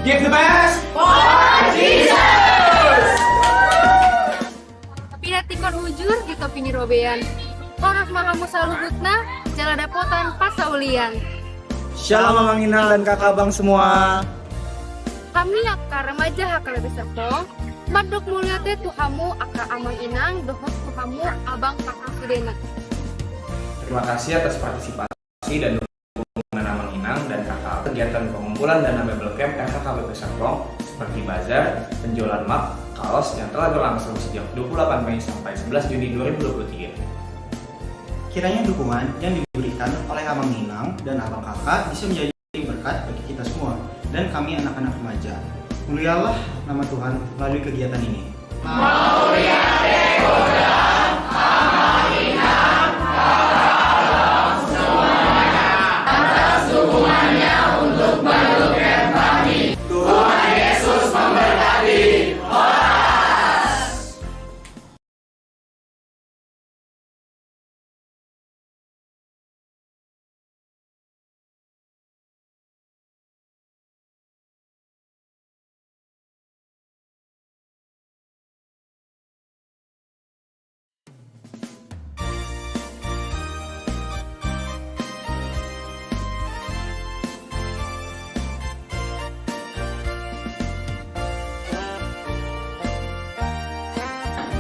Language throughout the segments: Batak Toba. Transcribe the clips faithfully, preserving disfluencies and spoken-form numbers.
Give the best for Jesus! Pinantikhon hujur di topi ni robean. Horas ma hamu saluhutna, jala dapotan pasaulian. Shalom Amang Inang dan Kakak Abang semua. Hami angka remaja H K B P Serpong, mandok mauliate tu hamu angka Amang Inang dohot tu hamu Abang Kakak sudena. Terima kasih atas partisipasi dan dukungan Amang Inang dan Kakak. Kegiatan pengumpulan dana Bible Camp R H K B P Serpong seperti bazar, penjualan mug, kaos yang telah berlangsung sejak dua puluh delapan Mei sampai sebelas Juni dua ribu dua puluh tiga. Kiranya dukungan yang diberikan oleh Amang Inang dan Abang Kakak bisa menjadi berkat bagi kita semua dan kami anak-anak remaja. Mulialah nama Tuhan melalui kegiatan ini.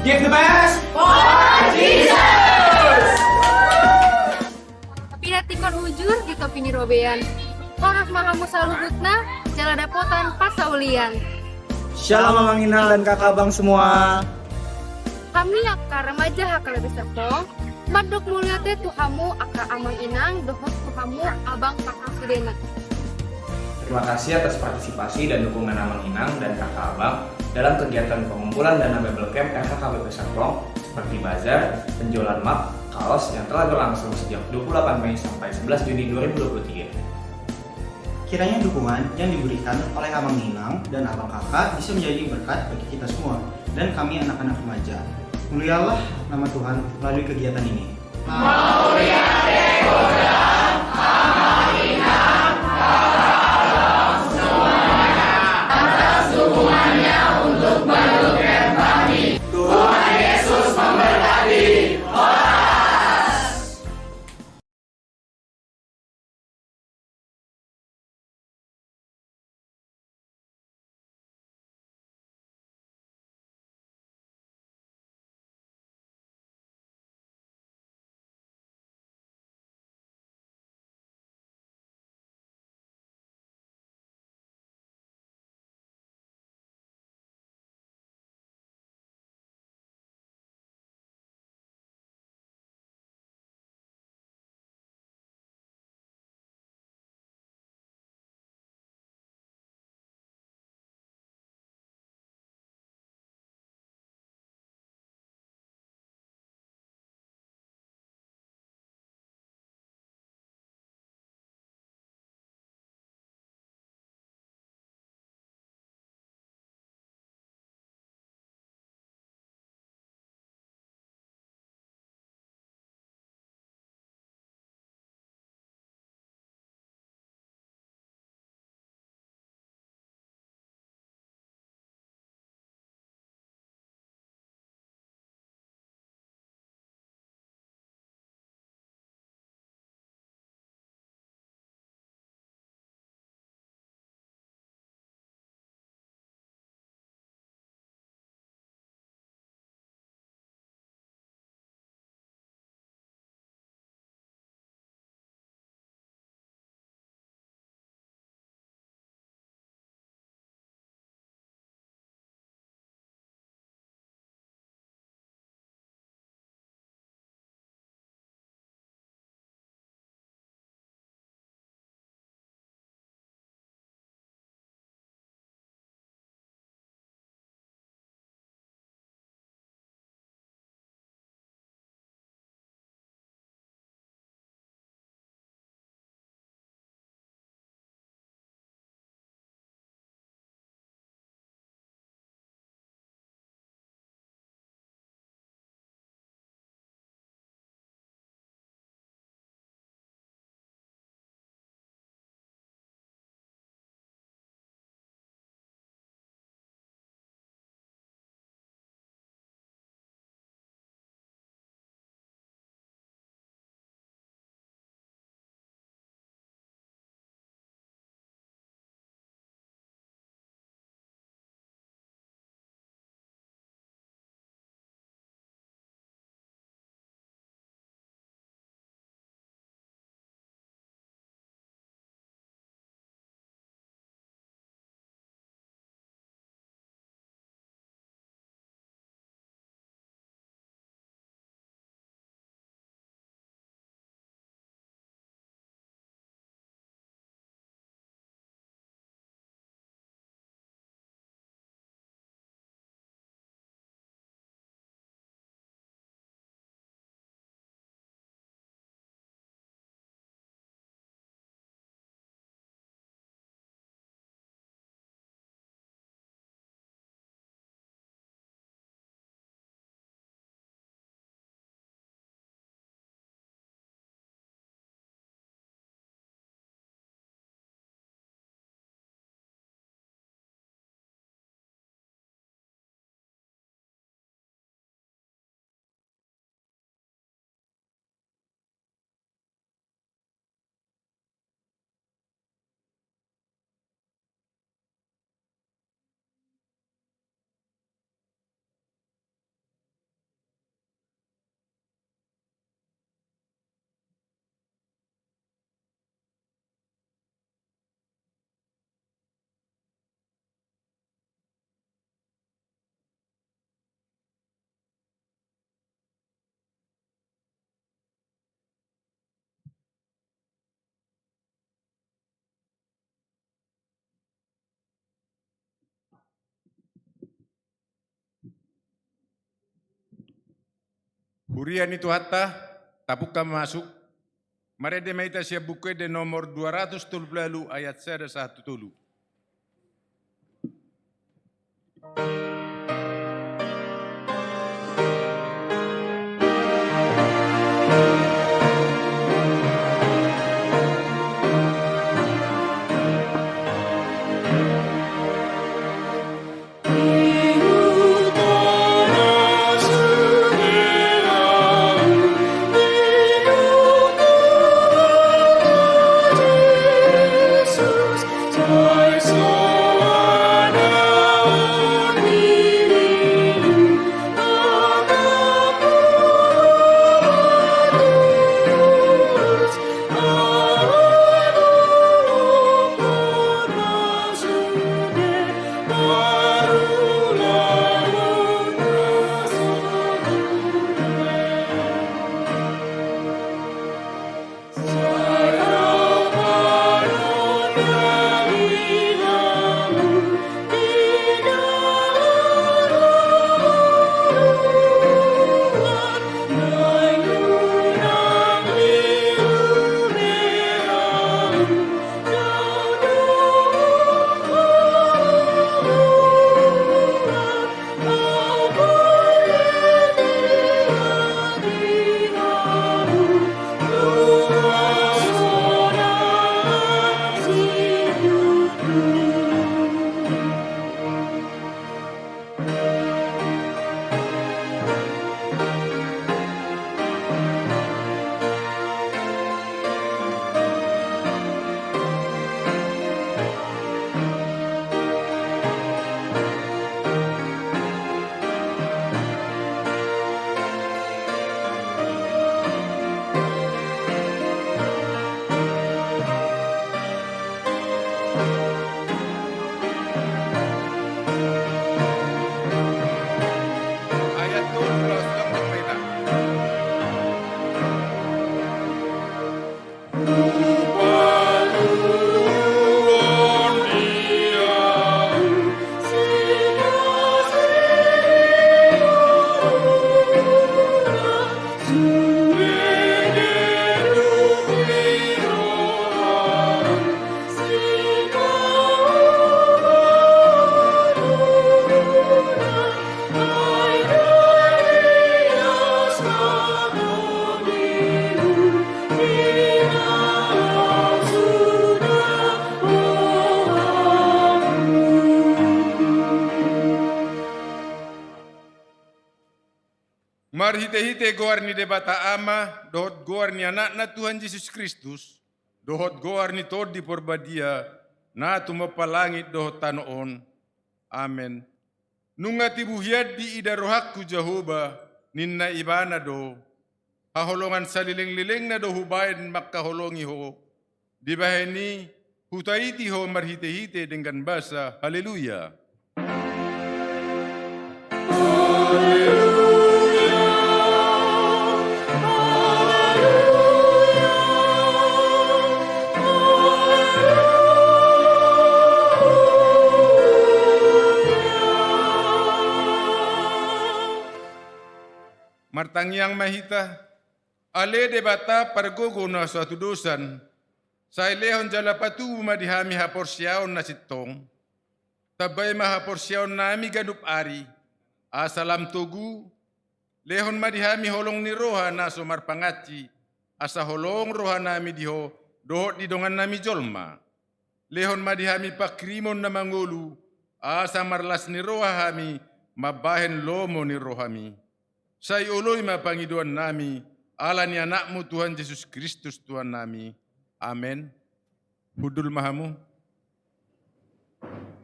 Give the best for Jesus! Pinantikhon hujur di topi ni robean. Horas ma hamu saluhutna, jala dapotan pasaulian. Shalom Amang Inang dan Kakak Abang semua. Hami angka remaja H K B P Serpong, mandok mauliate tu hamu angka Amang Inang dohot tu hamu Abang Kakak sudena. Terima kasih atas partisipasi dan dukungan Amang Inang dan Kakak Abang dalam kegiatan pengumpulan dana Bible Camp R H K B P Serpong seperti bazar, penjualan mug, kaos yang telah berlangsung sejak dua puluh delapan Mei sampai sebelas Juni dua ribu dua puluh tiga. Kiranya dukungan yang diberikan oleh Amang Inang dan Abang Kakak bisa menjadi berkat bagi kita semua dan kami anak-anak remaja. Mulialah nama Tuhan melalui kegiatan ini. Huria ni Tuhanta, tapungka masuk. Marende ma hita sian Buku Ende nomor dua ratus tolu pulu ualu, ayat sada sahat tu tolu. Marhitehite goar ni Debata Ama, dohot goar ni Anakna Tuhan Jesus Kristus, dohot goar ni Tondi Porbadia, na tumompa langit dohot tano on. Amen. Nunga tibu hian diida rohangku Jahowa, ninna Ibana do. Haholongan salelenglelengna do hubaen mangkaholongi ho. Dibahen i, hutaiti ho marhitehite denggan basa. Haleluya. Martangiang ma hita. Ale Debata pargogo na so hatudosan, sai lehon jala patubu ma di hami haporseaon na sintong. Tambai ma haporseaonnami ganup ari, asa lam togu. Lehon ma di hami holong ni roha na so marpangansi, asa holong rohanami di ho dohot di dongannami jolma. Lehon ma di hami panghirimon na mangolu, asa marlas ni roha hami mambahen lomo ni rohami. Sai oloi ma pangidoannami, ala ni Anakmu Tuhan Jesus Kristus Tuhannami. Amen. Hundul ma hamu.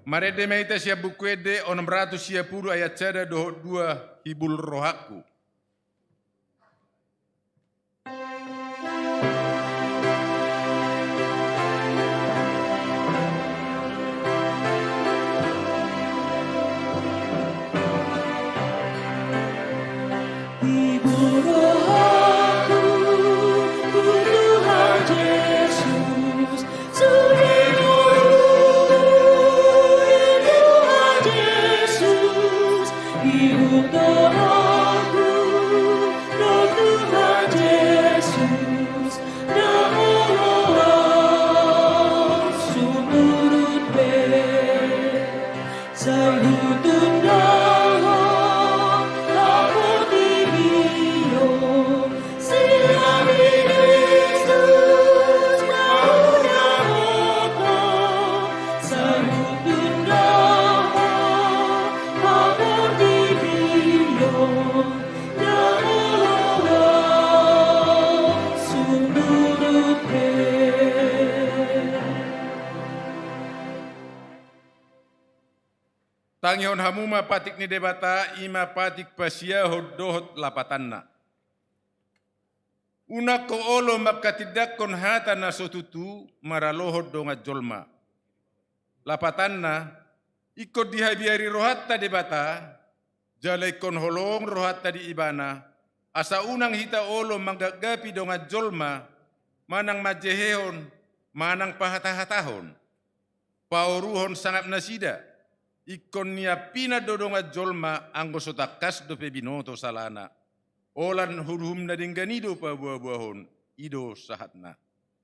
Marende ma hita sian Buku Ende onom ratus sia pulu ayat sada dohot dua, hibul rohangku. Tangihon hamu ma patik ni Debata, i ma patik pasiahon dohot lapatanna. Unang ho olo manghatindanghon hata na so tutu maralohon dongan jolma. Lapatanna, ingkon dihabiari rohanta Debata, jala ingkon holong rohanta di Ibana, asa unang hita olo manggapgapi dongan jolma, manang manjehehon, manang pahatahatahon. Paoruhon sangap nasida, ingkon niampinan do dongan jolma anggo so tangkas dope binoto salana. Holan uhum na denggan i do paboaboahon, i do sahatna.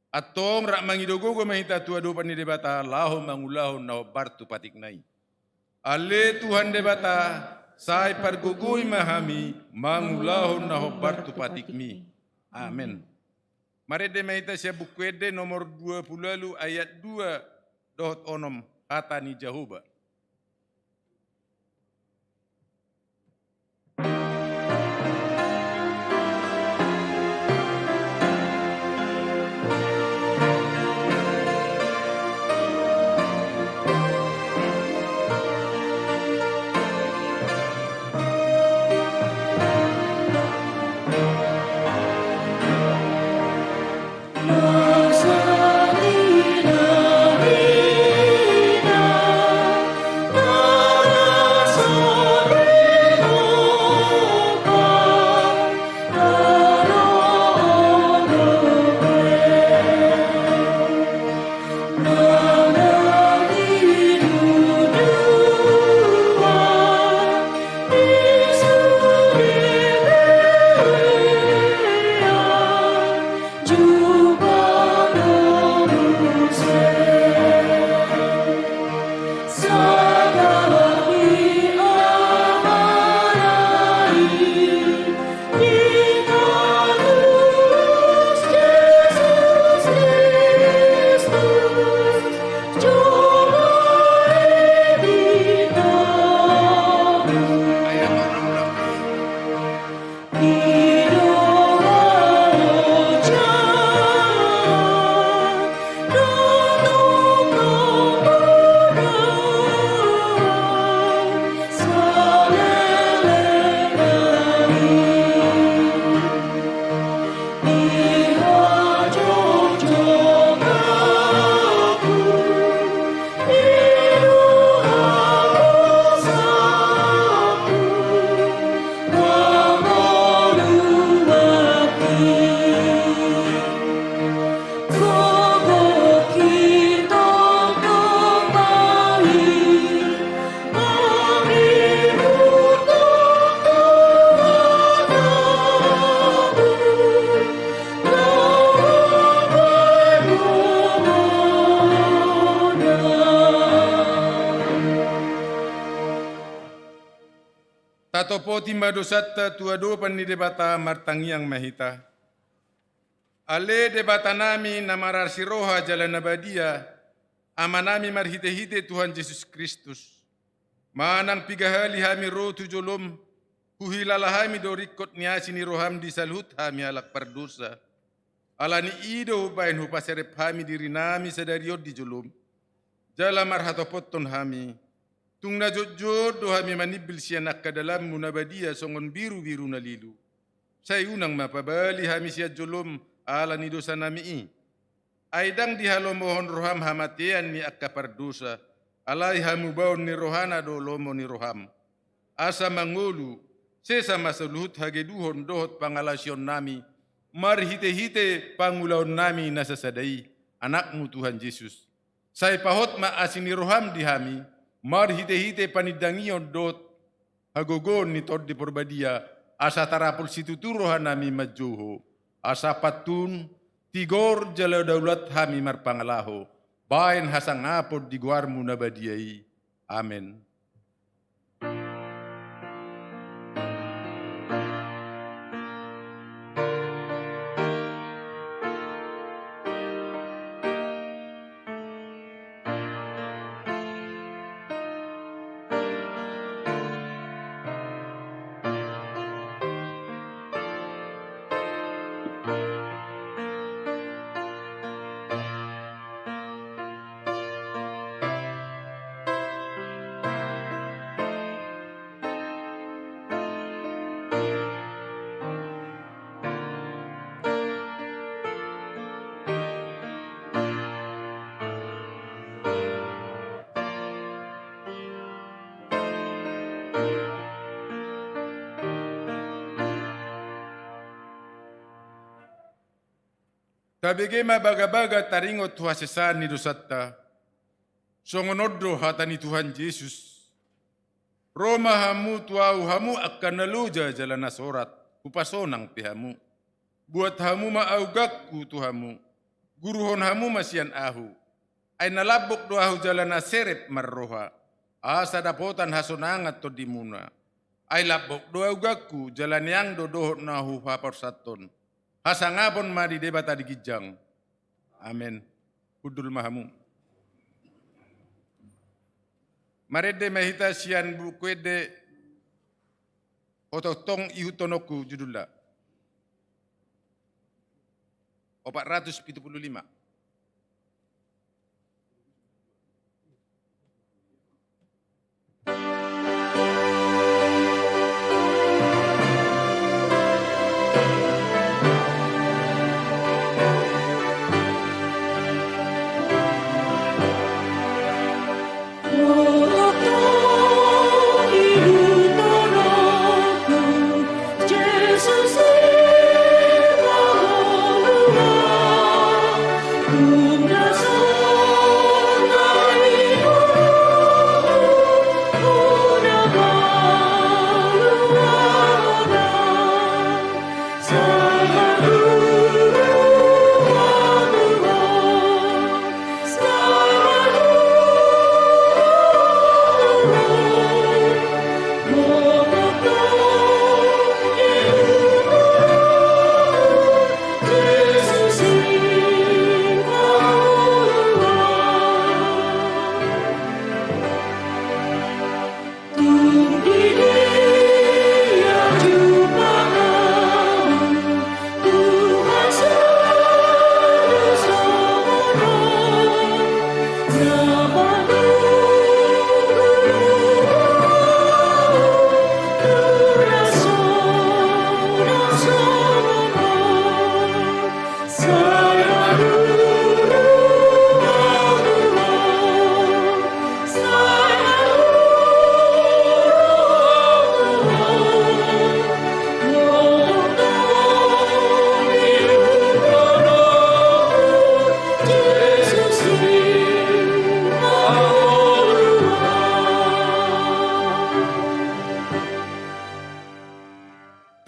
Antong rap mangido gogo ma hita tu adopan ni Debata laho mangulahon na hombar tu patikna i. Ale Tuhan Debata, sai pargogoi ma hami mangulahon na hombar tu patikmi. Amen. Marende ma hita sian Buku Ende nomor dua pulu ualu ayat dua dohot onom, hata ni Jahowa. Tatopoti ma dosanta tu adopan ni Debata, martangiang ma hita. Ale Debatanami na marasi roha jala na badia, Amanami marhitehite Tuhan Jesus Kristus, manang piga hali hami ro tu jolom, huhilala hami do ringkot ni asi ni roham di saluhut hami halak pardosa. Ala ni i do umbahen hupaserep hami dirinami sadari on di jolom, jala marhatopothon hami. Tung na jotjot do hami manimbil sian angka dalanmu na badia songon birubiru na lilu. Sai unang ma pabali hami sian jolom ala ni dosanami i. Ai ndang dihalomohon roham hamatean ni angka pardosa, alai hamubaon ni rohana do lomo ni roham. Asa mangolu, sesa ma saluhut hageduhon dohot pangalasionnami, marhitehite pangulaonnami na sasada i, Anakmu Tuhan Jesus. Sai pahot ma asi ni roham di hami, marhitehite panindangion dohot hagogoon ni Tondi Porbadia, asa tarapul situtu rohanami manjou ho, asa pantun, tigor jala daulat hami marpangalaho, bahen hasangapon di goarmu na badia i. Amen. Tabege ma bagabaga taringot tu hasesaan ni dosanta. Songon on do hata ni Tuhan Jesus: Ro ma hamu tu Ahu hamu angka na loja jala na sorat, hupasonang pe hamu. Buat hamu ma augangku tu hamu, guruhon hamu ma sian Ahu. Ai na lambok do Ahu jala na serep marroha, asa dapotan hasonangan tondimuna. Ai lambok do augangku, jala neang do dohot na huhaporsanhon. Hasangapon ma di Debata di ginjang. Amen. Hundul ma hamu. Marende ma hita sian Buku Ende, Ho Tongtong Ihuthononku judulna. Opat ratus pitu pulu lima.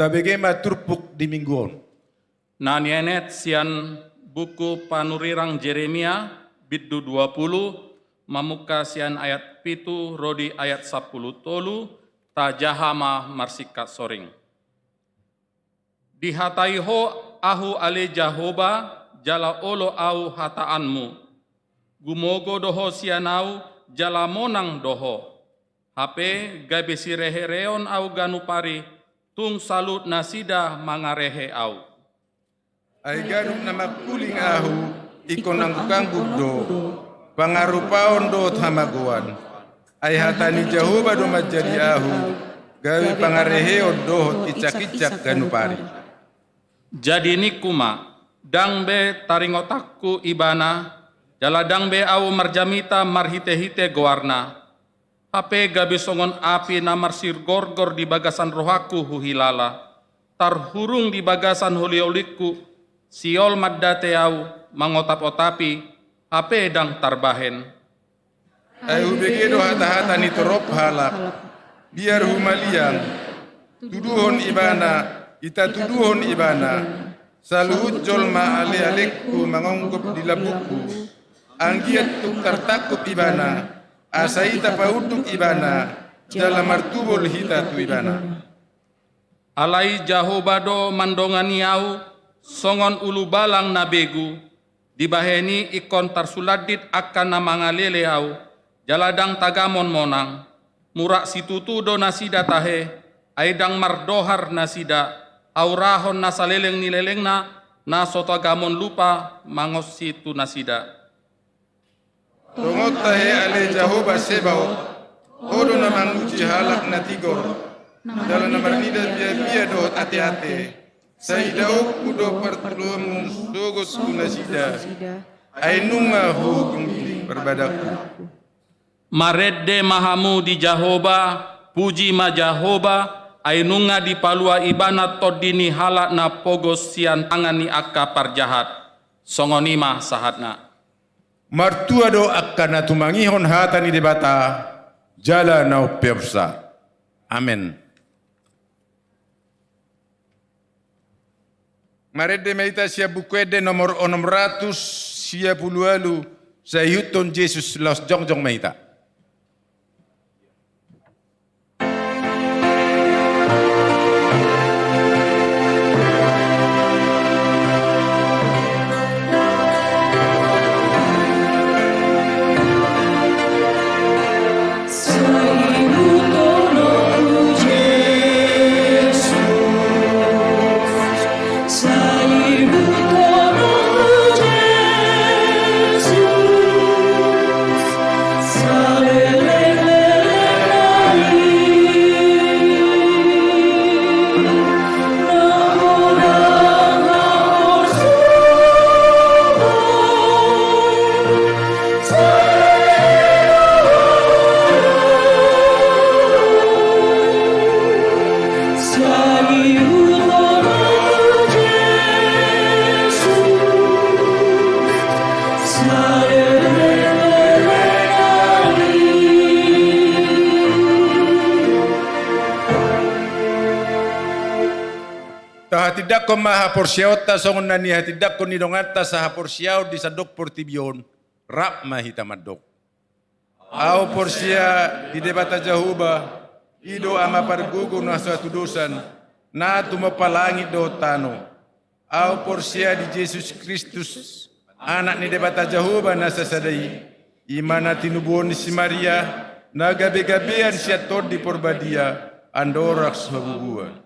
Tabege ma turpuk di minggu on. Na nienet sian buku panurirang Jeremia, bindu dua pulu, mamungka sian ayat pitu ro di ayat sampulu tolu, tajaha ma marsingkat soring. Dihatai Ho Ahu ale Jahowa, jala olo Ahu hataanmu. Gumogo do Ho sian Ahu, jala monang do Ho. Hape gabe sirehereon Ahu ganup ari, tung saluhut nasida mangarehe Ahu. Ai ganup na mangkuling Ahu, ingkon angguk-angguk do, pangarupaon dohot hamagoan. Ai hata ni Jahowa do manjadi Ahu, gabe pangareheon dohot incak-incak ganup ari. Jadi ningku ma: Ndang be taringotanku Ibana, jala ndang be Ahu marjamita marhite-hite goarna. Hape gabe songon api na marsirgorgor di bagasan rohangku huhilala, tarhurung di bagasan holiholingku, Siol mandate Ahu, mangotap-otapi, hape ndang tarbahen. Ai hubege do hata-hata ni torop halak: Biar humaliang, tuduhon Ibana, ita tuduhon Ibana. Saluhut jolma ale-alengku mangonggop di lambungku. Anggiat tung tartangkup Ibana, asa ita paunduk Ibana, jala martubol hita tu Ibana. Alai Jahowa do mandongani Ahu songon ulubalang na begu. Dibahen i ingkon tarsulandit angka na mangalele Ahu, jala ndang tagamon monang. Murak situtu do nasida tahe, ai ndang mardohar nasida, haurahon na saleleng ni lelengna, na so tagamon lupa mangonsi tu nasida. Tongon tahe ale Jahowa Sebaot, Ho do na manguji halak na tigor, jala na marnida biabia dohot ate-ate. Sai daonku do partuluonmu sogot tu nasida, ai nunga huhukum i parbadangku. Marende ma hamu di Jahowa, puji ma Jahowa, ai nunga dipalua Ibana tondi ni halak na pogos sian tangan ni angka parjahat. Songon i ma sahatna. Martua do angka na tumangihon hata ni Debata jala na umpeopsa. Amen. Marende ma hita sian Buku Ende nomor onom ratus sia pulu ualu, Sai ihuthon Jesus, laos jongjong ma hita. Tahatindangkon ma haporseaonta songon na nihatindangkon ni donganta sahaporseaon di sandok portibi on. Rap ma hita mandok. Ahu porsea di Debata Jahowa, i do Ama pargogo na so hatudosan, na tumompa langit dohot tano. Ahu porsea di Jesus Kristus, Anak ni Debata Jahowa na sasada i, i ma na tinubuhon ni si Maria, na gabegabean sian Tondi Porbadia, andorang so habubuhan.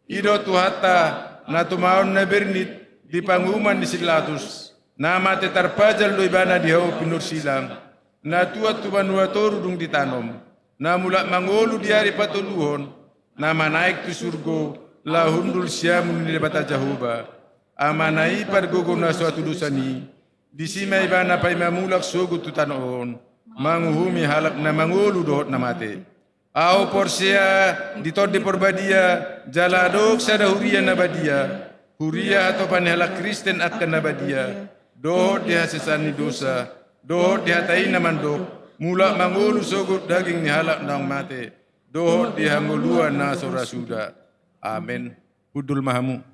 I do Tuhanta, na tumaon na bernit di panguhuman ni si Pilatus, na mate tarpajal do ibana di hau pinarsilang, na tuat tu banua toru dung ditanom, na mulak mangolu di ari patoluhon, na manaek tu surgo, laho hundul siamun ni Debata Jahowa, Amana i pargogo na so hatudosan i, disi ma ibana paima mulak sogot tu tano on, manguhumi halak na mangolu dohot na mate. Ahu porsea di Tondi Porbadia, jala adong sada huria na badia, huria hatopan ni halak Kristen angka na badia, dohot di hasesaan ni dosa, dohot di hata i na mandok, mulak mangolu sogot daging ni halak naung mate, dohot di hangoluan na so ra suda. Amen. Hundul ma hamu.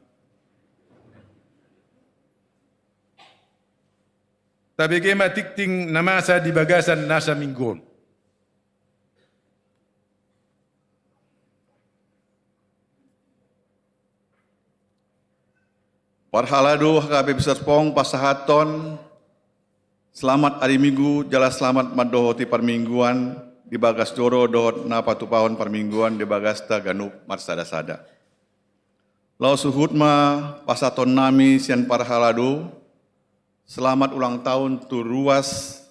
Tabege ma tingting na masa di bagasan nasa minggu on. Parhalado, H K B P Serpong pasahathon selamat ari Minggu, jala selamat mandohoti parmingguan di bagas joro dohot na patupahon parmingguan di bagasta ganup marsada-sada. Laos huhut ma pasahaton nami sian parhalado, selamat ulang tahun tu ruas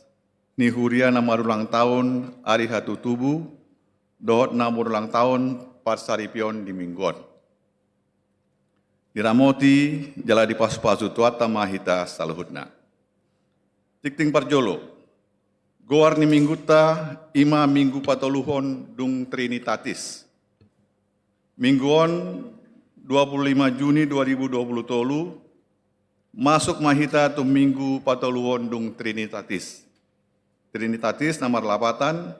ni huria na marulang tahun ari hatutubu, dohot na marulang tahun parsaripeon di minggu on. Diramoti jala dipasupasu Tuhanta ma hita saluhutna. Tingting parjolo, goar ni minggunta i ma minggu patoluhon dung Trinitatis. Minggu on, dua puluh lima Juni dua ribu dua puluh tolu, masuk ma hita tu minggu patoluhon dung Trinitatis. Trinitatis na marlapatan,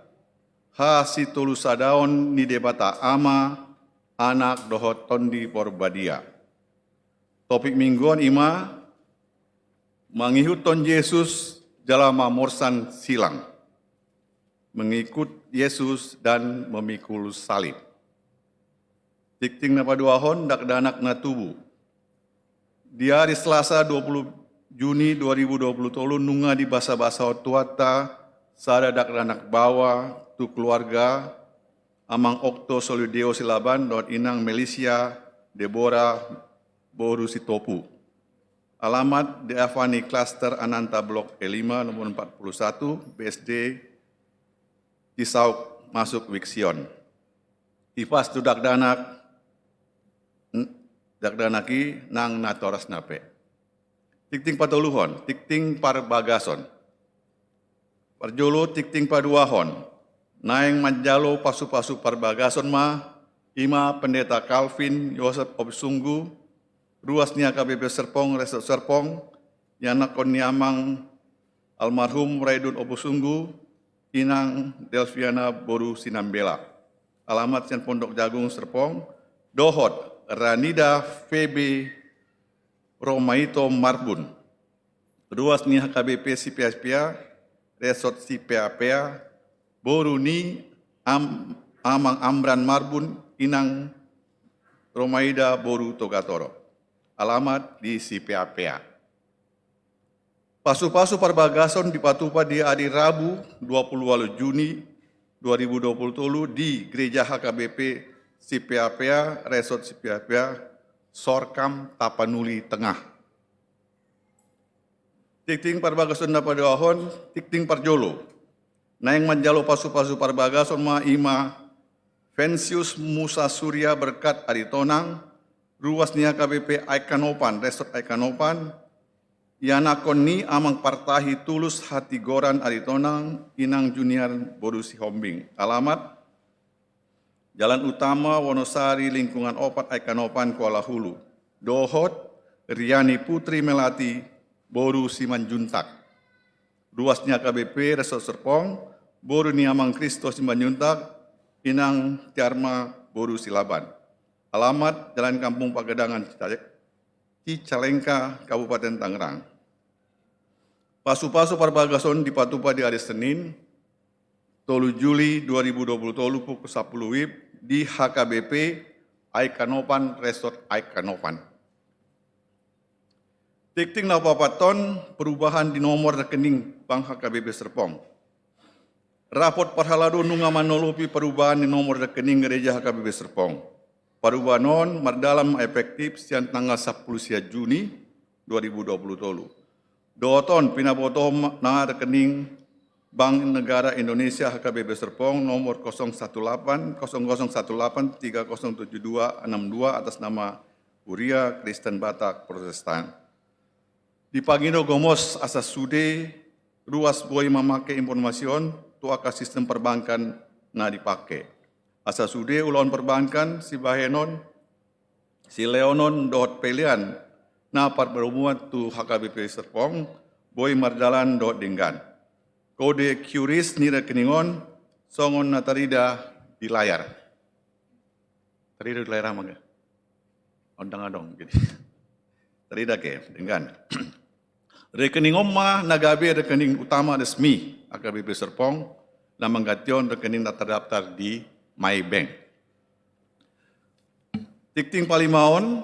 hasitolusadaon ni Debata Ama, Anak dohot Tondi Porbadia. Topik minggu on i ma, mangihuthon Jesus jala mamorsan silang. Mengikut Yesus dan memikul salib. Tingting na paduahon, dakdanak na tubu. Di ari Selasa dua puluh Juni dua ribu dua puluh tolu nunga dibasabasahon Tuhanta sada dakdanak baoa tu keluarga Amang Okto Solideo Silaban dohot Inang Melisia Debora boru Sitopu. Alamat di Avani Cluster Ananta Blok E lima nomor empat puluh satu, B S D Cisauk, masuk Wik Sion. Ipas tu dakdanak, dakdanak i nang natorasna pe. Tingting patoluhon, tingting parbagason. Parjolo, tingting paduahon, naeng manjalo pasupasu parbagason ma, i ma Pendeta Calvin Yosep Obsunggu, ruas ni H K B P Serpong, Resort Serpong, ianakhon ni amang almarhum Raidon Oposunggu, inang Delviana boru Sinambela. Alamat sian Pondok Jagung Serpong, dohot Ranida Febe Romaito Marbun, ruas ni H K B P Sipeapea, Resort Sipeapea, boru ni am, amang Amran Marbun, inang Romaida boru Togatoro. Alamat di Sipeapea. Pasupasu parbagason dipatupa di ari Rabu dua puluh walu Juni dua ribu dua puluh tolu di Gereja H K B P Sipeapea, Resort Sipeapea, Sorkam, Tapanuli Tengah. Tingting parbagason na paduahon, tingting parjolo. Naeng manjalo pasupasu parbagason ma i ma Vensius Musa Surya Berkat Aritonang, ruas ni H K B P Aek Kanopan, Resort Aek Kanopan, ianakhon ni amang Partahi Tulus Hatigoran Aritonang, inang Junian boru Sihombing. Alamat Jalan Utama, Wonosari, Lingkungan Opat, Aek Kanopan, Kuala Hulu. Dohot Riani Putri Melati boru Simanjuntak, ruas ni H K B P Resort Serpong, boru ni amang Kristo Simanjuntak, inang Tiarma boru Silaban. Alamat Jalan Kampung Pagedangan, Cicale-, Cicalengka, Kabupaten Tangerang. Pasupasu parbagason dipatupa di ari Senin, tolu Juli dua ribu dua puluh tolu, pukul sapuluh WIB di H K B P Aek Kanopan, Resort Aek Kanopan. Tingting na paopathon, perubahan di nomor rekening Bank H K B P Serpong. Rapot parhalado nunga manolopi perubahan ni nomor rekening Gereja H K B P Serpong. Perubahan on mardalan efektif sian tanggal sapuluh sia Juni dua ribu dua puluh tolu. Dohot on pinabotohon na rekening Bank Negara Indonesia H K B P Serpong nomor kosong satu delapan, kosong kosong satu delapan, tiga kosong tujuh dua enam dua atas nama Huria Kristen Batak Protestan. Dipangido gomos asa sude ruas boi mamake informasi on tu angka sistem perbankan na dipake. Asa sude ulaon perbankan, sibahenon, silehon dohot pelean na parbarumoan tu H K B P Serpong boi mardalan dohot denggan. Kode QRIS ni rekening on songon na tarida di layar. Tarida di layar amang ya? Ondang adong, jadi. Tarida ke, denggan. Rekening on ma na gabe rekening utama resmi H K B P Serpong na manggantian rekening na terdaftar di Maybank. Tingting palimaon,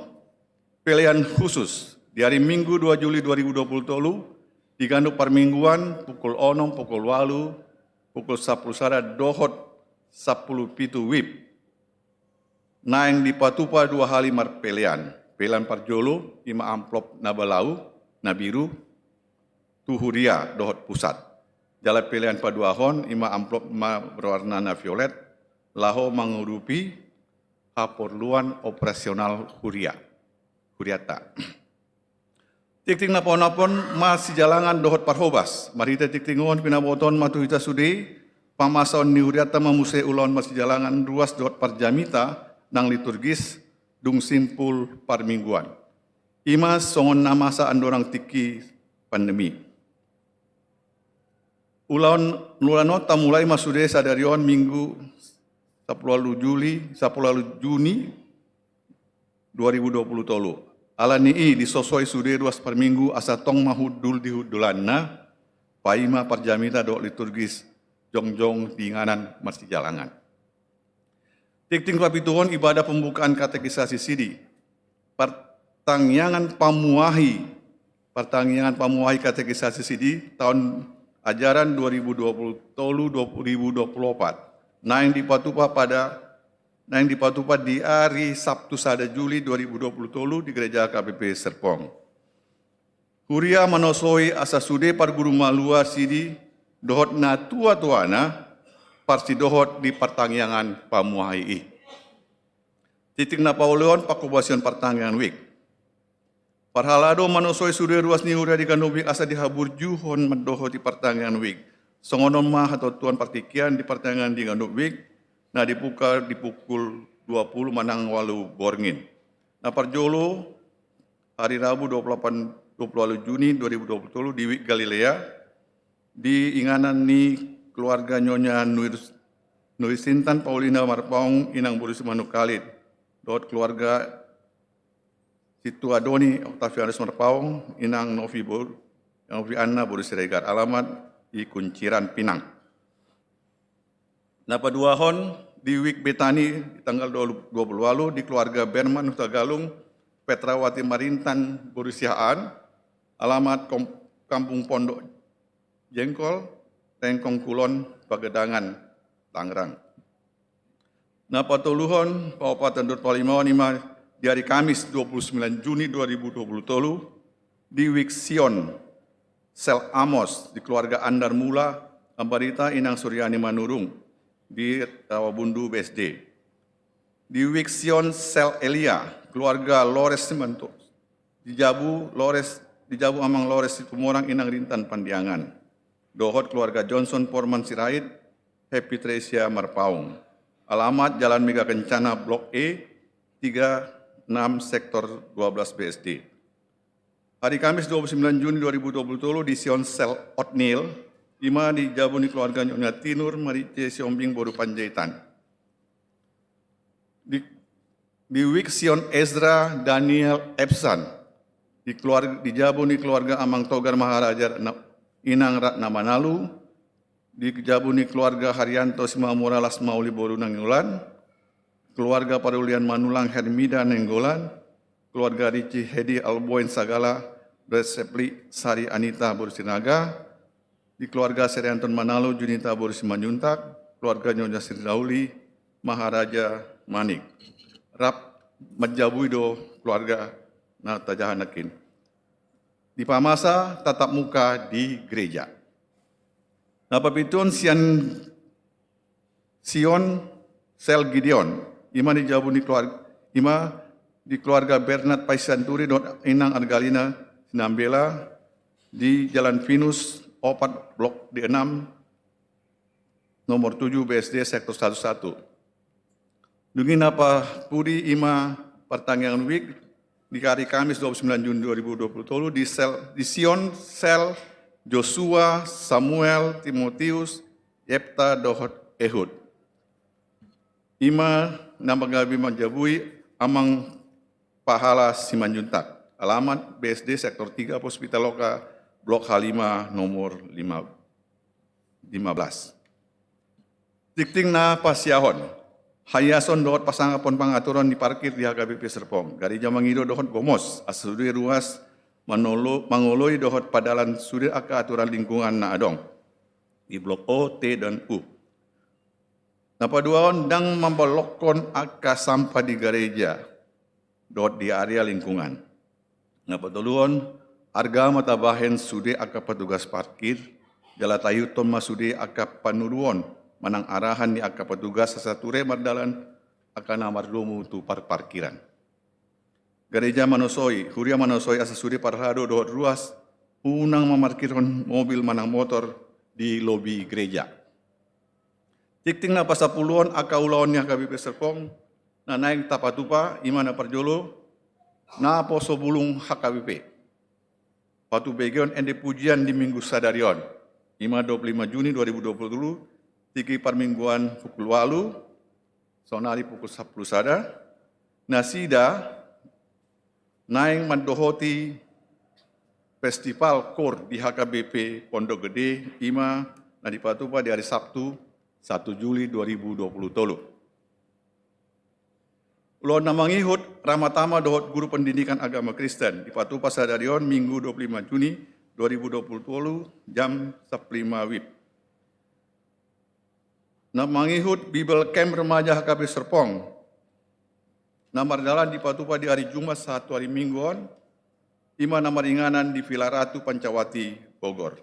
pelean khusus. Di hari Minggu dua Juli dua ribu dua puluh tolu, di ganup parmingguan, pukul onom, pukul walu, pukul sapuluh sada dohot sapuluh pitu WIB, naeng dipatupa dua hali marpelean. Pelean parjolo, i ma amplop na balau, na biru, tu huria dohot pusat. Jala pelean paduahon, i ma amplop na berwarna na violet, laho mangurupi haporluan operasional huria, huriata. Tingting na paonomhon, marsijalangan dohot parhobas. Marhite tingting on pinabotohon ma tu hita sude pamasaon ni huriata ma muse ulaon marsijalangan ruas dohot parjamita nang liturgis dung simpul parmingguan. I ma songon na masa andorang tingki pandemi. Ulaon, ulaon on tamulai ma sude sadari on Minggu sapuluh walu Juli, sapuluh walu Juni dua ribu dua puluh tolu. Alani i disosoi sude ruas parminggu asa tong mahundul di hundulanna, paima parjamita dohot liturgis jongjong di inganan marsijalangan. Tingting papituhon, ibadah pembukaan katekisasi sidi. Partangiangan pamuahi, partangiangan pamuahi katekisasi sidi taon ajaran dua ribu dua puluh tolu dua ribu dua puluh opat. Naeng dipatupa pada, naeng dipatupa di ari Sabtu sada Juli dua ribu dua puluh tolu di Gereja H K B P Serpong. Huria manosoi asa sude parguru malua sidi dohot na tua-tuana parsidohot di partangiangan pamuahi i. Tingting na pauluhon, pangkobasion partangiangan wijk. Parhalado manosoi sude ruas ni huria di ganup wijk asa dihaburjuhon mandohoti partangiangan wijk. Songon on ma hatontuan partingkian di partangiangan di ganup wijk na dibuka di pukul dua puluh manang walu borngin. Na parjolo, ari Rabu dua puluh delapan dua puluh walu Juni dua ribu dua puluh tolu di Wijk Galilea, di inganan ni keluarga Nyonya Nuir-, Nuirsintan Paulina Marpaung inang boru Simanungkalit, dohot keluarga Situa Doni Octavianus Marpaung inang Novi boru, Novi Anna boru Siregar, alamat di Kunciran Pinang. Na paduahon di Wijk Betani di tanggal dua puluh walu di keluarga Berman Hutagalung, Petrawati Marintan boru Siahaan, alamat kom-, Kampung Pondok Jengkol, Tengkong Kulon, Pagedangan, Tangerang. Na patoluhon, paopathon dohot palimaon i ma di hari Kamis dua puluh sembilan Juni dua ribu dua puluh tolu di Wijk Sion, Sel Amos, di keluarga Andar Mula Ambarita inang Suryani Manurung di Rawabundu B S D. Di Wijk Sion, Sel Elia, keluarga Lores Simanto, di Jabu Lores, di Jabu Amang Lores Situmorang inang Rintan Pandiangan, dohot keluarga Johnson Porman Sirait, Happy Tresia Marpaung. Alamat Jalan Mega Kencana Blok E, tiga enam Sektor dua belas B S D. Hari Kamis dua puluh sembilan Juni dua ribu dua puluh tolu di Sion, Sel Otnil, i ma di jabu ni keluarga Nyonya Tinur Marice Siombing boru Panjaitan. Di, di Wijk Sion, Ezra Daniel Epsan, di keluarga, di jabu ni keluarga Amang Togar Maharaja na-, inang Ratna Manalu, di jabu ni keluarga Haryanto Simamora Las Mauli boru Nainggolan, keluarga Parulian Manulang Hermida Nainggolan, keluarga Ricci Hedi Alboin Sagala, Red Sepli Sari Anita boru Sinaga, di keluarga Serianton Manalu Junita boru Simanjuntak, keluarga Nyonya Sirdauli Maharaja Manik. Rap manjabui do keluarga na tajaha nangkin. Dipamasa tatap muka di gereja. Na papituhon sian Sion, Sel Gideon, i ma di jabu ni keluarga, i ma di keluarga Bernard Paisianturi dohot inang Argalina Sinambela di Jalan Pinus opat Blok D enam nomor tujuh B S D Sektor satu satu. Dung i na papudi i ma partangiangan wijk di hari Kamis dua puluh sembilan Juni dua ribu dua puluh tolu di Sel, di Sion, Sel Joshua, Samuel, Timotius, Yefta dohot Ehud. I ma na manggabe manjabui Amang Pahala Simanjuntak. Alamat B S D Sektor tiga Pos Pitaloka Blok H lima nomor lima, lima belas. Tingting na pasiahon, haiason dohot pasangaphon pangaturon ni parkir di H K B P Serpong. Gareja mangido dohot gomos asa sude ruas manolo-, mangoloi dohot padalan sude angka aturan lingkungan na adong di blok O, T, dan U. Na paduahon, ndang mambolongkon angka sampah di gareja dohot di area lingkungan. Na patoluhon, arga ma tabahen sude angka patugas parkir, jala taihuthon ma sude angka panuruon manang arahan ni angka patugas asa ture mardalan angka na mardomu tu parparkiran. Gareja manosoi, huria manosoi asa sude parhalado dohot ruas unang mamarkirhon mobil manang motor di lobi gareja. Tingting na pasapuluhon, angka ulaon ni H K B P Serpong na naeng tapatupa, i ma na parjolo, naposo bulung H K B P. Patubegeon ende pujian di Minggu sadari on, i ma dua puluh lima Juni dua ribu dua puluh tolu, tingki parmingguan pukul ualu, saonari pukul sampulu sada, nasida naeng mandohoti festival koor di H K B P Pondok Gede, i ma na dipatupa di ari Sabtu, satu Juli dua ribu dua puluh tolu. Ulaon na mangihut, Ramatama dohot guru pendidikan agama Kristen, dipatupa sadari on Minggu dua puluh lima Juni dua ribu dua puluh tolu, jam sampulu lima WIB. Na mangihut Bible Camp Remaja H K B P Serpong, na mardalan dipatupa di ari Jumat sahali tu ari Minggu on, i ma na maringanan di Villa Ratu Pancawati, Bogor.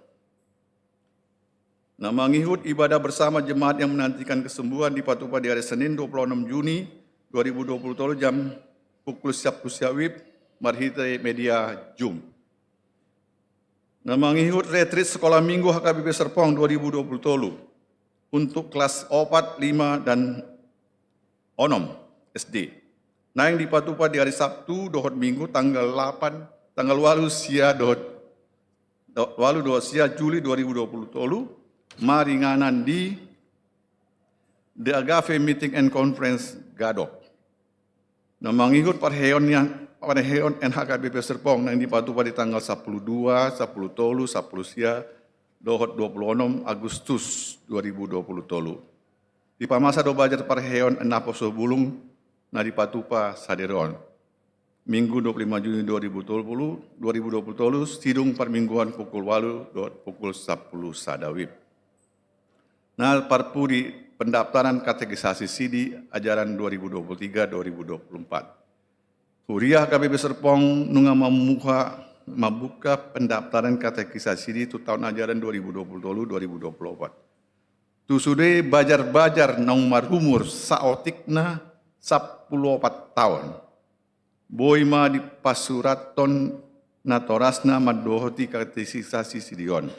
Na mangihut ibadah bersama jemaat yang menantikan kesembuhan dipatupa di ari Senin dua puluh enam Juni dua ribu dua puluh tolu, jam pukul sampulu sia WIB, marhite media Zoom. Na mangihut retreat Sekolah Minggu H K B P Serpong dua ribu dua puluh tolu untuk kelas opat, lima, dan onom S D. Naeng dipatupa di ari Sabtu dohot Minggu tanggal delapan tanggal ualu sia dohot, ualu dohot sia Juli dua ribu dua puluh tolu, maringanan di The Agape Meeting and Conference Gadok. Na mangihut parheheon ni, parheheon N H K B P Serpong naeng dipatupa di tanggal sampulu dua, sampulu tolu, sampulu sia, dohot dua puluh onom Agustus dua ribu dua puluh tolu. Dipamasa do bajar parheheon naposobulung na dipatupa sadari on. Minggu dua puluh lima Juni dua ribu dua puluh, dua ribu dua puluh tolu, sidung parmingguan pukul ualu dohot pukul sampulu sada WIB. Na parpudi, pendaftaran katekisasi sidi ajaran dua ribu dua puluh tiga dua ribu dua puluh empat. Huria H K B P Serpong nunga mamuha, mambuka pendaftaran katekisasi sidi tu taon ajaran dua ribu dua puluh tolu dua ribu dua puluh empat. Tu sude bajar-bajar naung marumur saotikna sampulu opat taon, boi ma dipasurathon natorasna mandohoti katekisasi sidi on.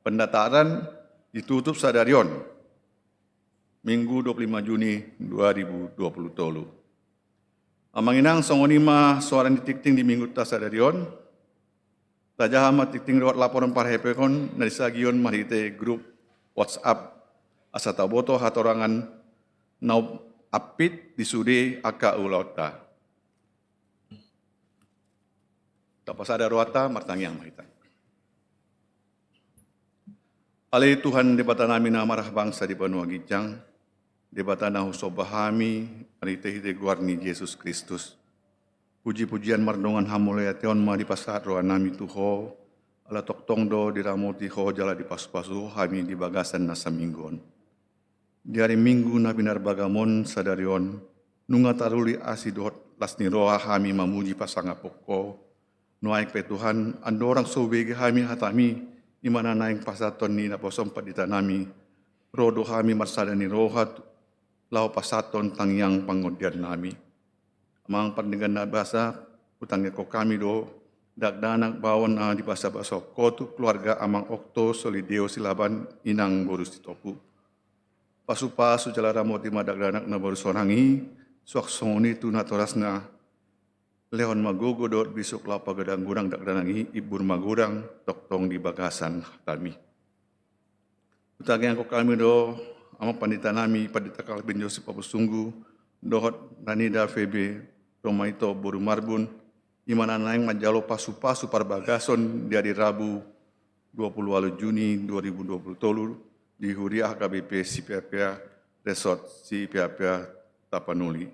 Pendaftaran ditutup sadari on, Minggu dua puluh lima Juni dua ribu dua puluh tolu. Amang inang, songon i ma suara ni tingting di minggunta sadari on. Tajaha ma tingting dohot laporan parheheon na disagihon marhite grup WhatsApp, asa taboto hatorangan na umpampit di sude angka ulaonta. Tapasada rohanta, martangiang ma hita. Ale Tuhan Debatanami na marhabangsa di banua ginjang, Debata na husomba hami marhite-hite goar ni Jesus Kristus. Puji-pujian mardongan hamuliateon ma dipasahat rohanami tu Ho, ala tongtong do diramoti Ho jala dipasupasu hami di bagasan na saminggu on. Di ari Minggu na pinarbagam on sadari on, nunga taruli asi dohot las ni roha hami mamuji pasangaphon Ho. Nuaeng pe Tuhan, andorang so hubege hami hatami, i ma na naeng pasahathon ni naposom panditanami, ro do hami marsada ni roha tu, laho pasahathon tangiang pangondiannami. Amang pardenggan na basa, hutangiangkon hami do dakdanak baoa na dibasabasahon Ho tu keluarga Amang Okto Solideo Silaban, Inang boru Sitopu. Pasupasu jala ramoti ma dakdanak na boru sonang i, suang songon i tu natorasna. Lehon ma gogo dohot bisuk laho pagodang-godang dakdanak i, imbur magodang tongtong di bagasan hatami. Hutangiangkon hami do Amang panditanami, Pandita Kalvin Josip Paposunggu, dohot Ranida Febe Romaito boru Marbun, i ma na naeng manjalo pasupasu parbagason di ari Rabu dua puluh ualu Juni dua ribu dua puluh tolu di Huria H K B P Sipeapea, Resort Sipeapea, Tapanuli.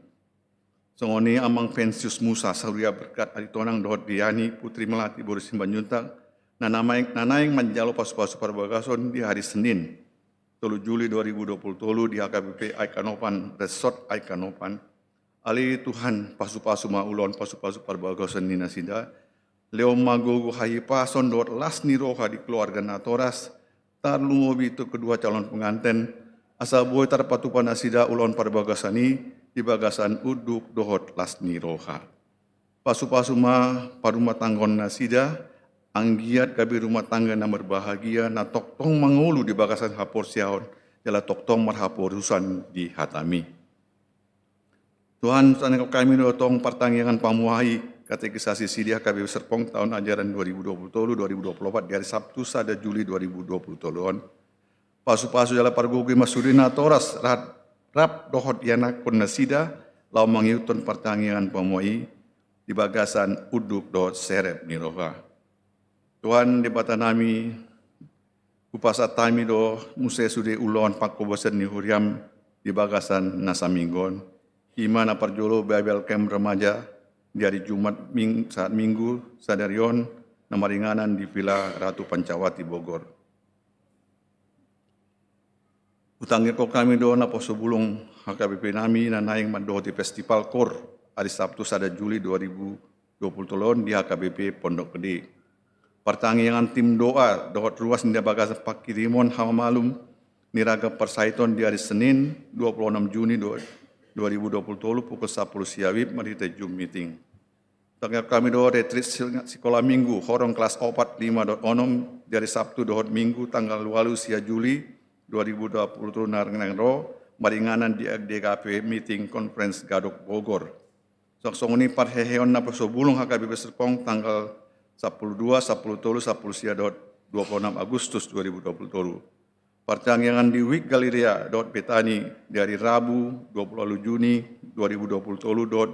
Songon i Amang Pensius Musa, Sahuria Berkat Aritonang dohot Diani Putri Melati boru Simanjuntak, na naeng, na naeng manjalo pasupasu parbagason di hari Senin, tolu Juli dua ribu dua puluh tolu di H K B P Aek Anopan, Resort Aek Anopan. Ale Tuhan, pasupasu ma ulaon pasupasu parbagason ni nasida, lehon ma gogo hahipason dohot las ni roha di keluarga natoras, tarlumobi tu kedua calon penganten, asa boi tarpatupa nasida ulaon parbagason i di bagasan unduk dohot las ni roha. Pasupasu ma parumatanggaon nasida, anggiat gabe rumah tangga na marbahagia, na tongtong mangolu di bagasan haporseaon, jala tongtong marhaporusan di hatami. Tuhan, hutangiangkon hami do tong partangiangan pamuhai katekisasi sidi H K B P Serpong taon ajaran dua ribu dua puluh tolu dua ribu dua puluh opat di ari Sabtu sada Juli dua ribu dua puluh tolu on. Pasupasu jala pargogoi ma sude natoras rap, rap dohot ianakkon nasida, laho mangihuthon partangiangan pamuhai di bagasan unduk dohot serep ni roha. Tuhan Debatanami, hupasahat hami do muse sude ulaon pangkobasan ni huriam di bagasan na saminggu on. I ma na parjolo Bible Camp Remaja di ari Jumat ming, saat Minggu sadari on, na maringanan di Villa Ratu Pancawati Bogor. Hutangiangkon hami do naposobulung H K B P nami na naeng mandohoti festival koor ari Sabtu sada Juli dua ribu dua puluh tolu on di H K B P Pondok Gede. Partangiangan tim doa dohot ruas ni bagasan pangkirimon hamamalum ni ragam parsahiton di ari Senin dua puluh onom Juni dua ribu dua puluh tolu pukul sampulu sia WIB marhite Zoom meeting. Hutangiangkon hami do retreat sikola Minggu horong kelas opat, lima dohot onom di ari Sabtu dohot Minggu tanggal ualu sia Juli dua ribu dua puluh tolu na naeng ro, maringanan di G K P Meeting Conference Gadok Bogor. Suang songon i parheheon naposobulung H K B P Serpong tanggal sampulu dua, sampulu tolu, sampulu sia dohot dua pulu enam Agustus dua ribu dua puluh tolu. Partangiangan di Wijk Galilea dohot Betani di ari Rabu dua pulu ualu Juni dua ribu dua puluh tolu dohot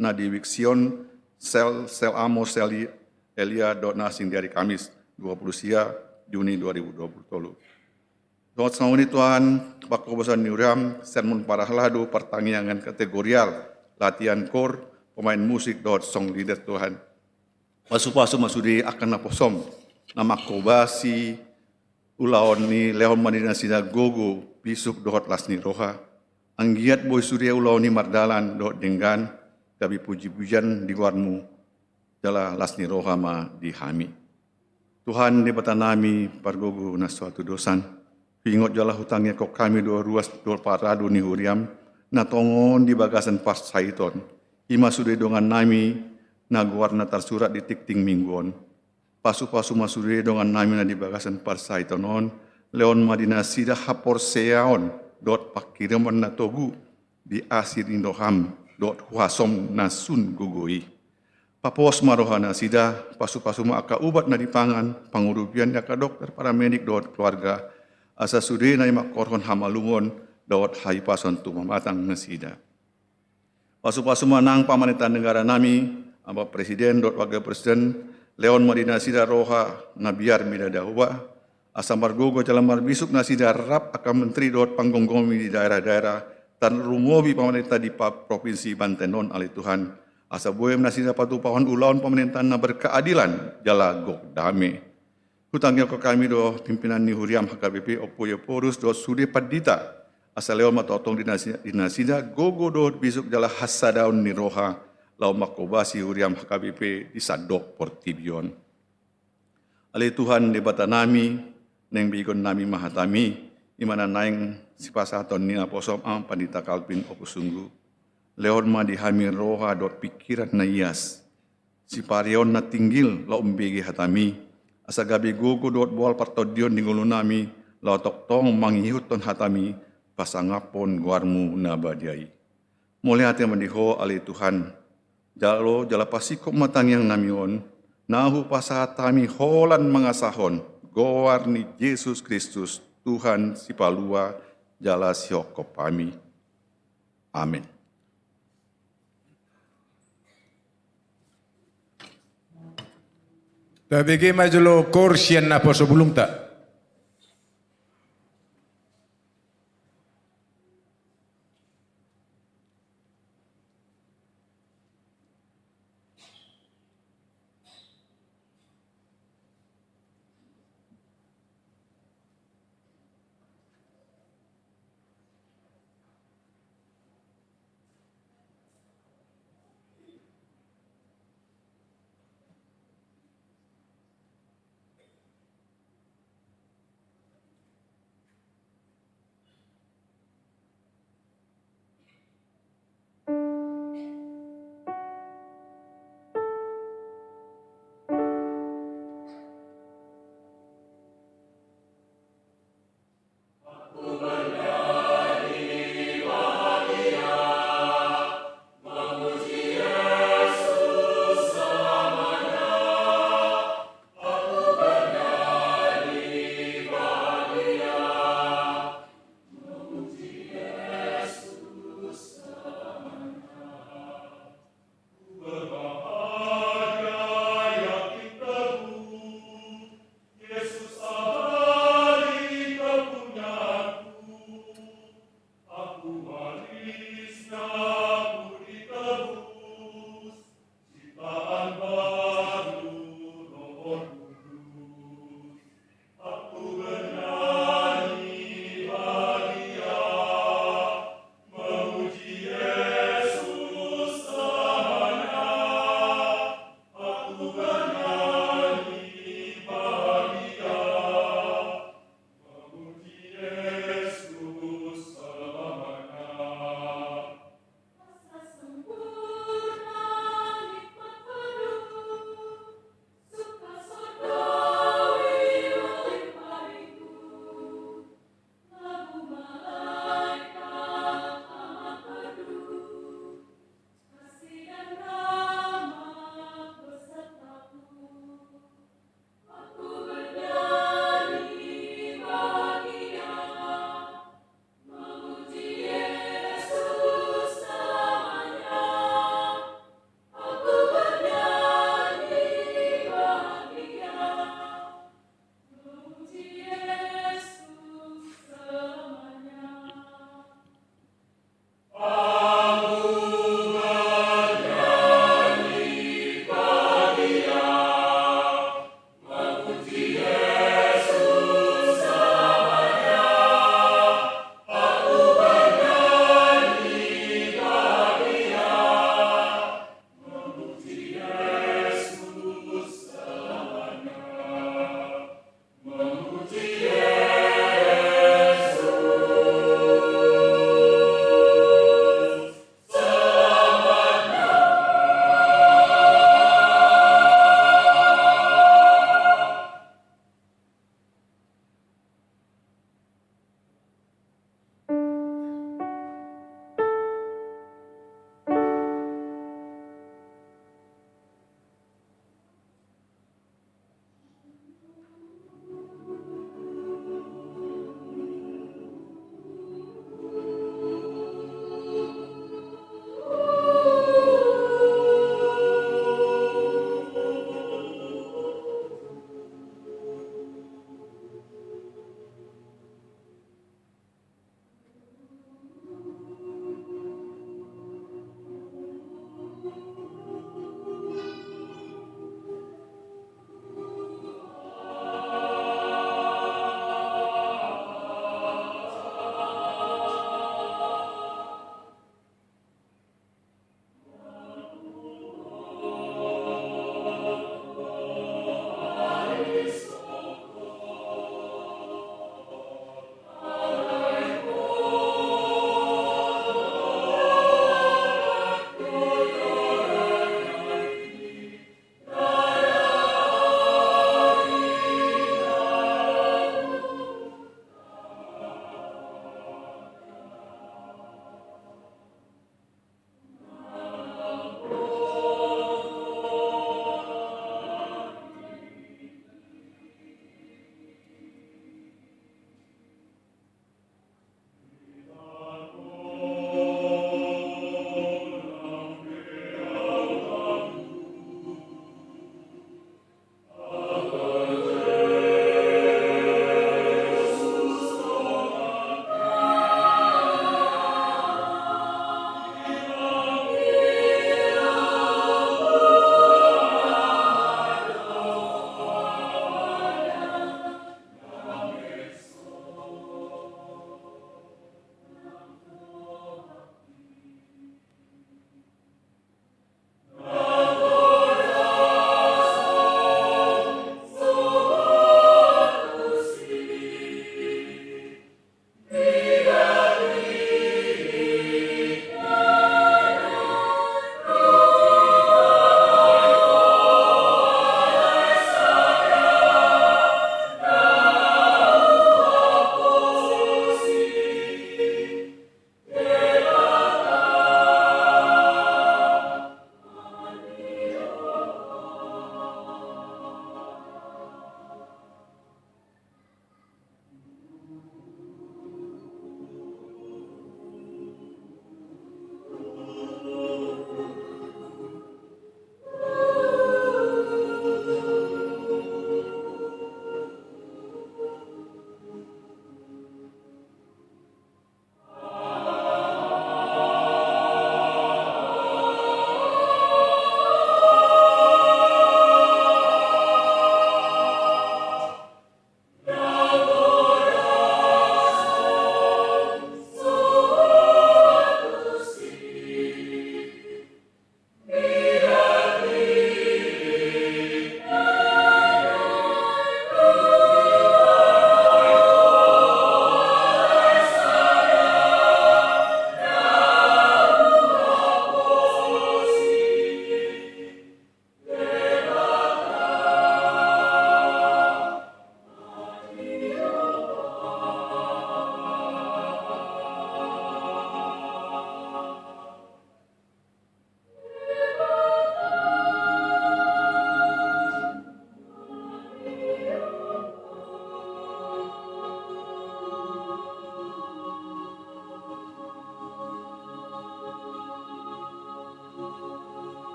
na di Wijk Sion, sel, sel Amos, sel Elia dohot na asing di ari Kamis dua pulu sia Juni dua ribu dua puluh tolu. Dohot songon i Tuhan, pangkobasan ni huriam, sermon parhalado, partangiangan kategorial, latihan kor, pemain musik dohot song leader Tuhan. Pasupasu ma sude angka naposom na mangkobasi ulaon i, lehon ma di nasida gogo, bisuk dohot las ni roha. Anggiat boi sude ulaon i mardalan dohot denggan, gabe pujipujian di goarmu, jala las ni roha ma di hami. Tuhan Debatanami, pargogo na so hatudosan, huingot jala hutangiangkon hami do ruas dohot parhalado ni huriam na tongon di bagasan parsahiton, i ma sude dongannami na goarna tarsurat di tingting Minggu on. Pasupasu ma sude dongannami na di bagasan parsahiton on, lehon ma di nasida haporseaon dohot panghirimon na togu di asi ni roham dohot huasom na sun gogo i. Papos ma roha nasida, pasupasu ma angka ubat na dipangan, pangurupion ni angka dokter, paramedik dohot keluarga, asa sude na i mangkorhon hamalumon dohot hahipason tu pamatang nasida. Pasupasu ma nang pamarenta negara nami, Bapak Presiden dohot Wakil Presiden, lehon ma di nasida roha na biar mida daoba, asa margogo jala marbisuk nasida rap angka menteri dohot panggomgomi di daerah-daerah, tarlumobi pamarenta di pa-, provinsi Banten on, ale Tuhan, asa boi ma nasida patupahon ulaon pamarenta na berkeadilan jala gok dame. Hutangiangkon hami do pimpinan ni huriam H K B P, Ompu Ephorus dohot sude pandita, asa lehon ma tongtong di nasi-, di nasida gogo dohot bisuk jala hasadaon ni roha, laho mangkobasi huriam H K B P di sandok portibi on. Ale Tuhan Debatanami, naeng begeonnami ma hatami, i ma na naeng sipasahaton ni naposom, Amang Pandita Calvin Ompu Sunggu. Lehon ma di hami roha dohot pingkiran na ias, siparion na tinggil laho umbege hatami, asa gabe gogo dohot boal partondion di ngolunami, laho tongtong mangihuthon hatami pasangaphon goarmu na badia i. Mauliate ma di Ho, ale Tuhan. Jalo jala pasingkop ma tangiangnami on, na hupasahat hami holan mangasahon goar ni Jesus Kristus, Tuhan sipalua jala sihophop hami. Amen. Tabege ma jolo kor sian naposo bulungta.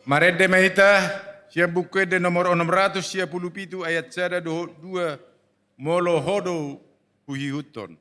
Marende ma hita sian Buku Ende nomor onom ratus sia pulu pitu ayat sada dohot dua, molo Ho do huihuthon.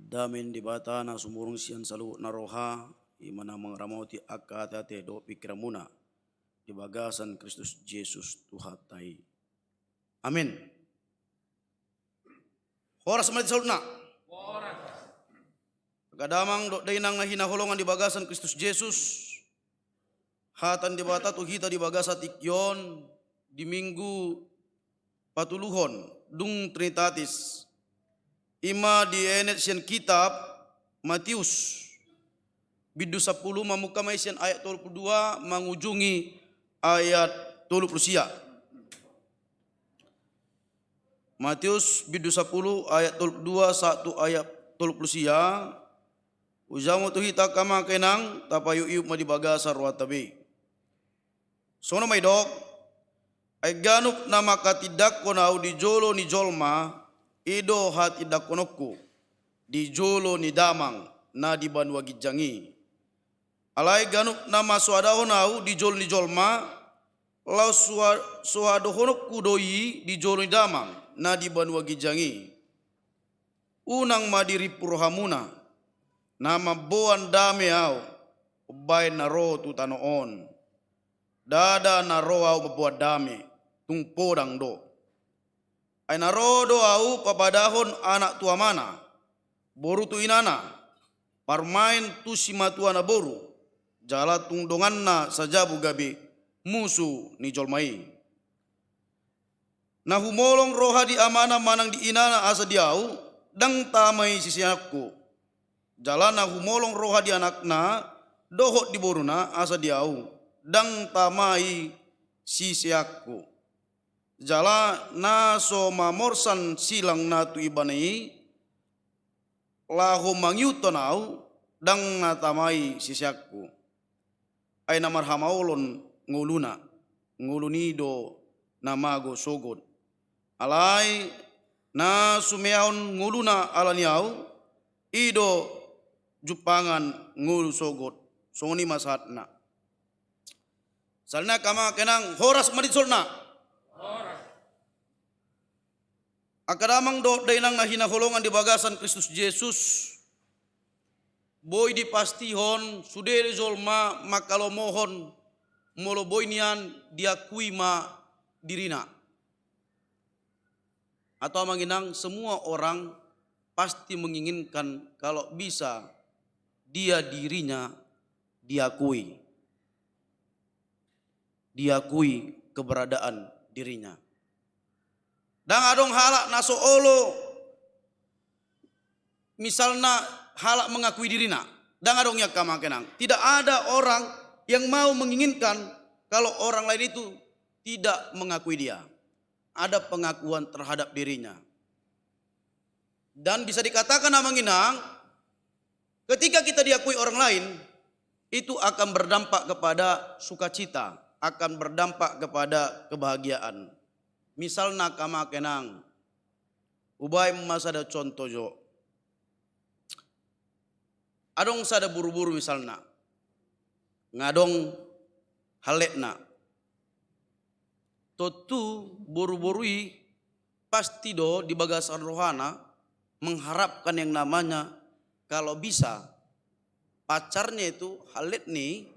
Dame ni Debata na sumurung sian saluhut na roha, i ma na mangaramoti angka ateate dohot pingkiranmuna di bagasan Kristus Jesus Tuhanta i. Amin. Horas ma di saluhutna. Angka damang dohot dainang na hinaholongan di bagasan Kristus Jesus. Hata ni Debata tu hita di bagasan tingki on di Minggu patoluhon dung Trinitatis, i ma dienet sian kitab Matius, bindu sampulu, mamungka ma i sian ayat tolu pulu dua mangujungi ayat tolu pulu sia. Matius bindu sampulu ayat tolu pulu dua sahat tu ayat tolu pulu sia. Hujaha ma tu hita angka amang inang, tapaihutihut ma di bagasan rohanta be. Songon on ma didok: Ai ganup na manghatindanghon Ahu di jolo ni jolma, i do hatindangkononku di jolo ni Damang na di banua ginjang i. Alai ganup na mangsoadahon Ahu di jolo ni jolma, laos so ha-, soadahononku do i di jolo ni Damang na di banua ginjang i. Unang ma dirimpu rohamuna, na mamboan dame Ahu umbaen na ro tu tano on. Ndada na ro Ahu mamboan dame, tung podang do. Ai na ro do Ahu papadahon anak tu amana, boru tu inana, parumaen tu simatua na boru, jala tung donganna sajabu gabe musu ni jolma i. Na humolong roha di amana manang di inana asa di Ahu, ndang tama i siseanku. Jala na humolong roha di anakna dohot di boruna asa di Ahu, ndang tama i siseanku. Jala na so mamorsan silangna tu ibana i, laho mangihuthon Ahu, ndang na tama i siseanku. Ai na marhamaolon ngoluna, ngoluni do na mago sogot. Alai na sumeahon ngoluna ala ni Ahu, i do jumpangan ngolu sogot. Songon i ma sahatna. Sahali nai angka amang inang, horas ma di saluhutna. Angka damang dohot dainang na hinaholongan di bagasan Kristus Jesus, boi dipastihon sude do jolma mangkalomohon molo boi nian diakui ma dirina. Atau amang inang, semua orang pasti menginginkan kalau bisa dia dirinya diakui. Diakui keberadaan dirinya. Ndang adong halak na so olo misalna halak mengakui dirina. Ndang adong i, angka amang inang. Tidak ada orang yang mau menginginkan kalau orang lain itu tidak mengakui dia. Ada pengakuan terhadap dirinya. Dan bisa dikatakan, amang inang, ketika kita diakui orang lain, itu akan berdampak kepada sukacita, akan berdampak kepada kebahagiaan. Misalna, angka amang inang, hubaen ma sada contoh jo. Adong sada boruboru misalna, nga adong halletna. Tontu boruboru i pasti do di bagasan rohana mengharapkan yang namanya kalau bisa pacarnya itu, halletna i,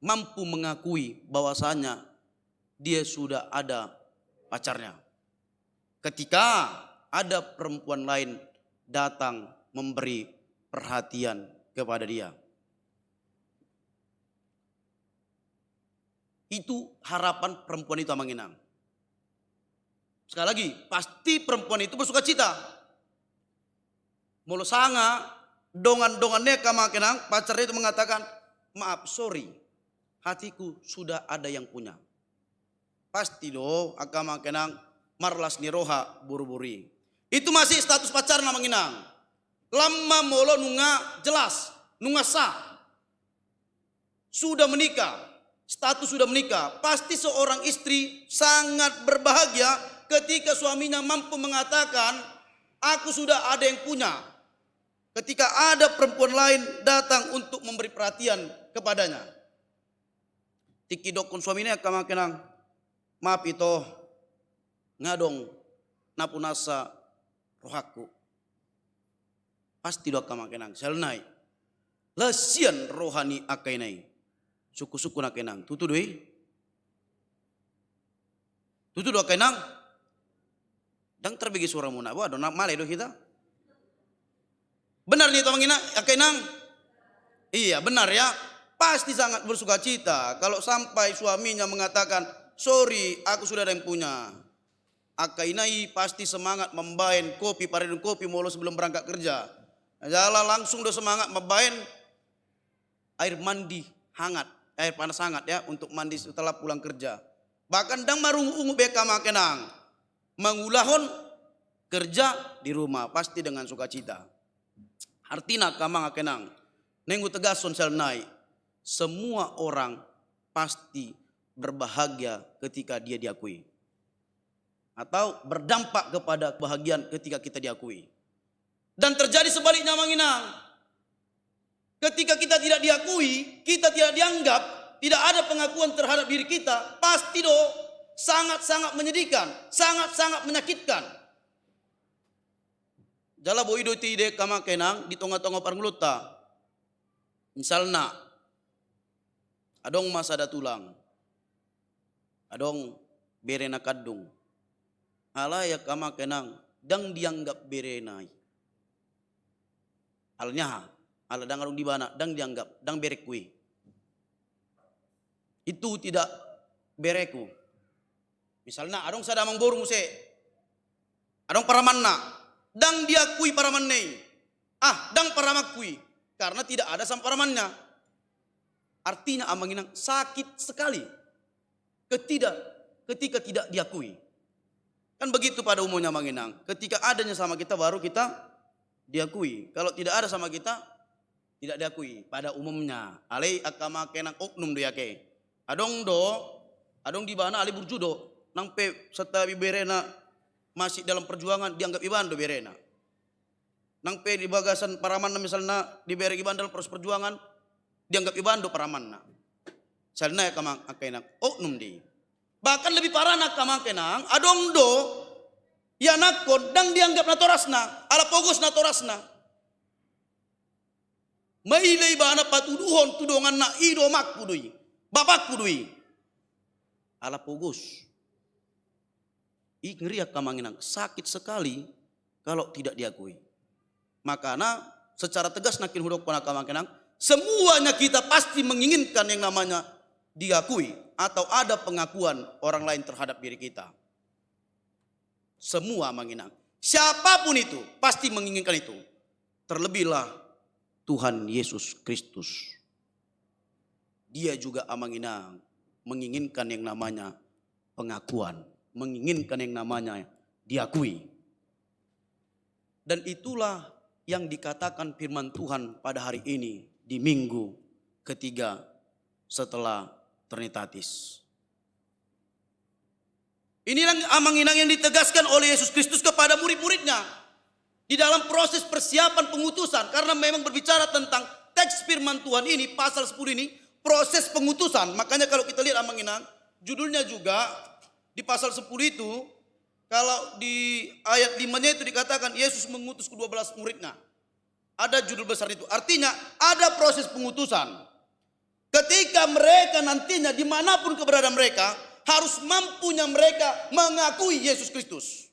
mampu mengakui bahwasanya dia sudah ada pacarnya. Ketika ada perempuan lain datang memberi perhatian kepada dia. Itu harapan perempuan itu, amang inang. Sekali lagi, pasti perempuan itu bersukacita. Molo sanga dongan-donganna, angka amang inang, pacarnya itu mengatakan, "Maaf, sorry, hatiku sudah ada yang punya." Pasti do, angka amang inang, marlas ni roha boruboru i. Itu masih status pacarna, amang inang. Lam ma molo nunga jelas, nunga sah, sudah menikah, status sudah menikah, pasti seorang istri sangat berbahagia ketika suaminya mampu mengatakan, "Aku sudah ada yang punya." Ketika ada perempuan lain datang untuk memberi perhatian kepadanya. Tingki didokkon suamina, angka amang inang, "Maaf ito, nga adong na punasa rohangku." Pasti do, angka amang inang, siala nai las sian roha ni angka ina i. Sungkun-sungkun, angka inang, tutu do i? Tutu do, angka inang? Ndang tarbege suaramuna, wah, do na male do hita. Benar ni itu, amang inang, angka inang? Iya, benar ya. Pasti sangat bersukacita kalau sampai suaminya mengatakan, "Sorry, aku sudah ada yang punya." Angka ina i pasti semangat mambaen kopi, parinum kopi molo sebelum berangkat kerja. Jala langsung do semangat mambaen air mandi hangat, air panas hangat ya, untuk mandi setelah pulang kerja. Bahkan ndang marungut-ungut be, angka amang inang, mangulahon kerja di rumah, pasti dengan sukacita. Artina, angka amang, angka inang, naeng hutogashon siala nai, semua orang pasti berbahagia ketika dia diakui. Atau berdampak kepada kebahagiaan ketika kita diakui. Dan terjadi sebaliknya, amang inang. Ketika kita tidak diakui, kita tidak dianggap, tidak ada pengakuan terhadap diri kita, pasti do sangat-sangat menyedihkan, sangat-sangat menyakitkan. Jala boi do i, angka amang, angka inang, di tonga-tonga parngoluonta. Misalna, adong ma sada tulang, adong berena kandung. Alai, angka amang, angka inang, ndang dianggap berena i. Alani aha? Ala ndang adong di ibana, ndang dianggap, ndang berengku i. Itu tidak berengku. Misalna, adong sada amangboru muse, adong paramanna, ndang diakui paramanna i. Ah, ndang paramangku i, karena tidak ada sama paramannya. Artinya, amang inang, sakit sekali ketidak, ketika tidak diakui. Kan begitu pada umumnya, amang inang. Ketika adanya sama kita, baru kita diakui. Kalau tidak ada sama kita, tidak diakui pada umumnya. Alai, angka amang, angka inang, oknum do i ate. Adong do, adong di ibana alai burju do. Nang pe santabi berena masih dalam perjuangan, dianggap ibana do berena. Nang pe di bagasan paramanna, misalna, dibereng ibana dalam proses perjuangan, dianggap ibana do paramanna. Siala nai, angka amang, angka inang, oknum do i. Bahkan lebih parahna, angka amang, angka inang, adong do ianakhon ndang dianggap natorasna, ala pogos natorasna. Maila ibana patuduhon tu donganna, "I do amangku do i, bapakku do i." Ala pogos. I ngeri, angka amang, angka inang, sakit sekali kalau tidak diakui. Makana, secara tegas nangkin hudokkon, angka amang, angka inang, semuanya kita pasti menginginkan yang namanya diakui atau ada pengakuan orang lain terhadap diri kita. Semua, amang inang. Siapapun itu pasti menginginkan itu. Terlebihlah Tuhan Yesus Kristus. Dia juga, amang inang, menginginkan yang namanya pengakuan, menginginkan yang namanya diakui. Dan itulah yang dikatakan firman Tuhan pada hari ini di minggu ketiga setelah Trinitatis. Inilah, amang inang, yang ditegaskan oleh Yesus Kristus kepada murid-muridnya di dalam proses persiapan pengutusan, karena memang berbicara tentang teks firman Tuhan ini, pasal sepuluh ini, proses pengutusan. Makanya kalau kita lihat, amang inang, judulnya juga di pasal sepuluh itu, kalau di ayat lima-nya itu dikatakan Yesus mengutus kedua belas muridnya. Ada judul besar itu. Artinya ada proses pengutusan. Ketika mereka nantinya, dimanapun keberadaan mereka, harus mampunya mereka mengakui Yesus Kristus.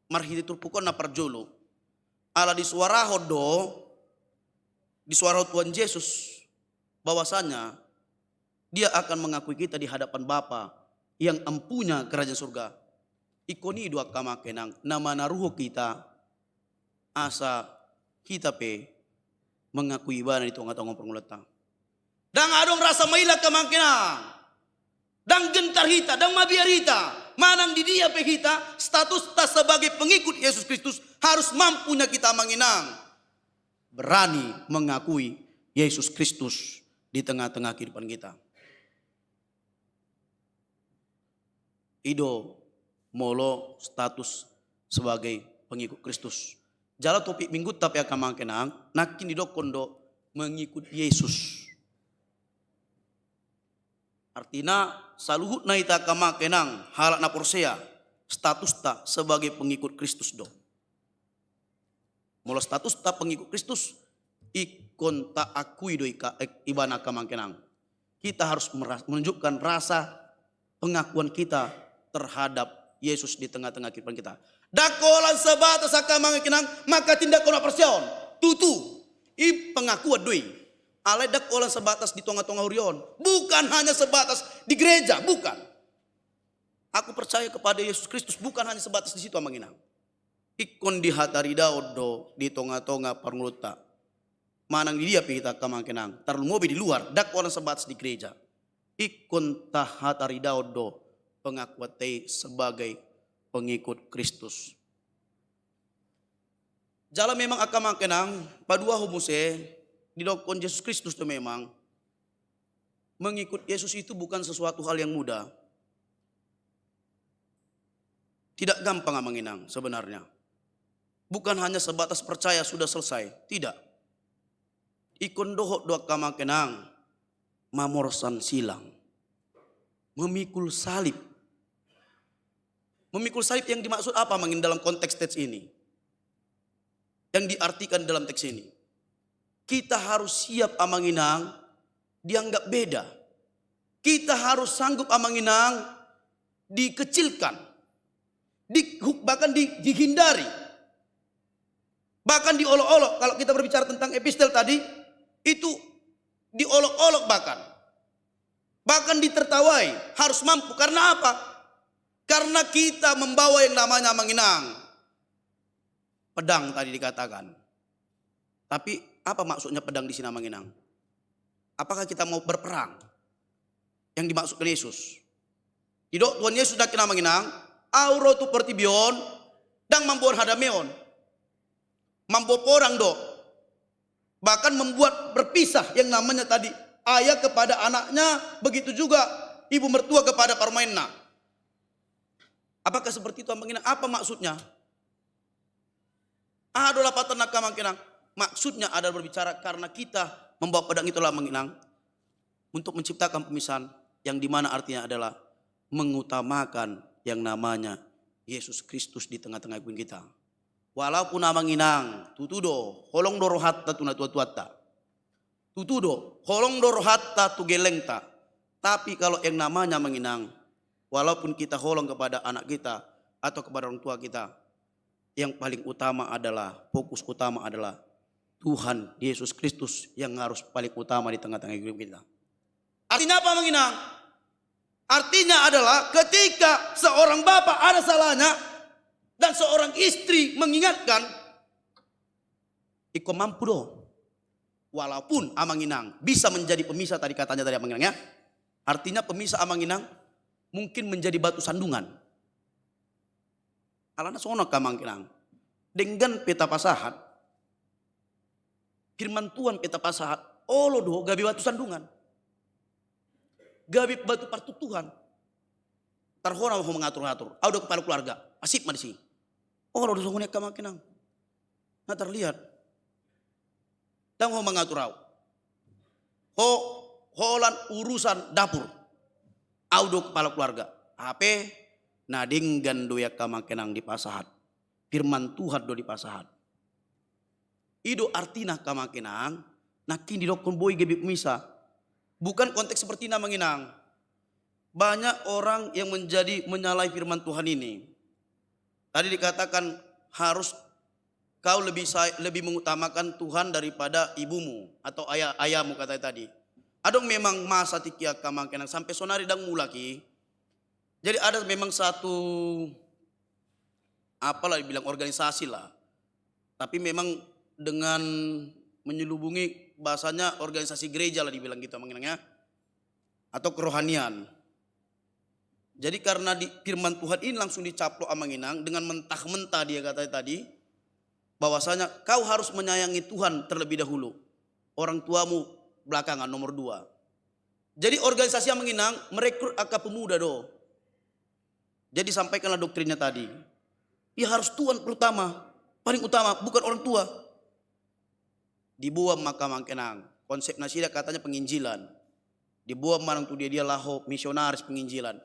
Marhite turpuk on na parjolo, ala disuarahon do, disuarahon Tuhan Yesus bahwasanya Dia akan mengakui kita di hadapan Bapa yang empunya kerajaan surga. Ingkon i do, angka amang inang, na manaruhon hita asa hita pe mengakui Ibana di tonga-tonga parngoluanta. Ndang adong rasa maila, angka amang inang. Ndang gentar hita, ndang mabiar hita. Manang di dia pe hita, statusta sebagai pengikut Yesus Kristus harus mampunya kita, amang inang, berani mengakui Yesus Kristus di tengah-tengah kehidupan kita. I do molo status sebagai pengikut Kristus. Jala topik mingguta pe, angka amang inang, nangkin didokkon do mengikut Yesus. Artina, saluhutna hita, angka amang inang, halak na porsea, statusta sebagai pengikut Kristus do. Molo statusta pengikut Kristus, ingkon taakui do ika-, eh, Ibana, angka amang inang. Kita harus meras-, menunjukkan rasa pengakuan kita terhadap Yesus di tengah-tengah kehidupan kita. Ndang holan sebatas, angka amang inang, manghatindanghon haporseaon. Tutu, i pengakuan do i. Alai ndang holan sebatas di tonga-tonga huria on. Bukan hanya sebatas di gereja, bukan. Aku percaya kepada Yesus Kristus bukan hanya sebatas di situ, amang inang. Ingkon dihataridaon do di tonga-tonga parngoluanta. Manang di dia pe hita, angka amang inang, tarlumobi di luar, ndang holan sebatas di gereja. Ingkon tahataridaon do pengakuanta i sebagai pengikut Kristus. Jala memang, angka amang inang, paduahon muse, didokkon Jesus Kristus do memang, mengikut Yesus itu bukan sesuatu hal yang mudah. Tidak gampang, amang inang, sebenarnya. Bukan hanya sebatas percaya sudah selesai, tidak. Ingkon dohot do, angka amang inang, mamorsan silang, memikul salib. Memikul salib yang dimaksud apa, amang inang, dalam konteks teks ini? Yang diartikan dalam teks ini, kita harus siap, amang inang, dianggap beda. Kita harus sanggup, amang inang, dikecilkan, di-, bahkan di-, dihindari, bahkan diolok-olok. Kalau kita berbicara tentang epistel tadi, itu diolok-olok bahkan, bahkan ditertawai. Harus mampu. Karena apa? Karena kita membawa yang namanya, amang inang, pedang tadi dikatakan. Tapi apa maksudnya pedang di sini, amang inang? Apakah kita mau berperang? Yang dimaksudkan Yesus. Didok Tuhan Yesus, nangkin, amang inang, Ahu ro tu portibi on, ndang mamboan hadameon. Mamboan porang do. Bahkan membuat berpisah yang namanya tadi ayah kepada anaknya, begitu juga ibu mertua kepada parumaenna. Apakah seperti itu, amang inang? Apa maksudnya? Aha do lapatanna, angka amang inang? Maksudnya adalah berbicara karena kita membawa pedang itulah, amang inang, untuk menciptakan pemisahan, yang dimana artinya adalah mengutamakan yang namanya Yesus Kristus di tengah-tengah kehidupan kita. Walaupun, amang inang, tutu do, holong do rohanta tu natua-tuanta. Tutu do, holong do rohanta tu gellengta. Tapi kalau yang namanya, amang inang, walaupun kita holong kepada anak kita atau kepada orang tua kita, yang paling utama adalah, fokus utama adalah Tuhan Yesus Kristus yang harus paling utama di tengah-tengah hidup kita. Artinya apa, amang inang? Artinya adalah ketika seorang bapak ada salahnya, Dan seorang istri mengingatkan, ingkon mampu do. Walaupun amang inang bisa menjadi pemisah tadi katanya tadi amang inang ya. Artinya pemisah amang inang mungkin menjadi batu sandungan. Alana songon on amang inang. Denggan pe tapasahat. Firman Tuhan pe tapasahat. Olo do gabe batu sandungan. Gabe batu partuktuhan. Tarhona ho mangatur-atur. Au do kepala keluarga. Asip ma disi. Olo do songon i amang inang. Na tarlihat. Ndang ho mangatur au. Ho, holan urusan dapur. Au do kepala keluarga. Hape na denggan do i amang inang dipasahat. Firman Tuhan do dipasahat. I do artina amang inang, nangkin didokkon boi gabe pemisah. Bukan konteks seperti na amang inang. Banyak orang yang menjadi menyalahi firman Tuhan ini. Tadi dikatakan harus kau lebih say-, lebih mengutamakan Tuhan daripada ibumu atau ayah, ayahmu katanya tadi. Adong memang masa tingki amang inang sampe sonari ndang mulak i. Jadi ada memang satu, apalah dibilang, organisasi lah. Tapi memang dengan menyelubungi bahasanya organisasi gereja lah dibilang gitu amang inang ya. Atau kerohanian. Jadi karena di firman Tuhan ini langsung dicaplok amang inang dengan mentah-mentah dia katanya tadi, bahwasanya kau harus menyayangi Tuhan terlebih dahulu. Orang tuamu belakangan nomor dua. Jadi organisasi amang inang merekrut angka pemuda do. Jadi sampaikanlah doktrinnya tadi. Ya harus Tuhan pertama, paling utama, bukan orang tua. Diboan ma amang inang. Konsep nasida katanya penginjilan. Diboan manang tu dia-dia laho misionaris penginjilan.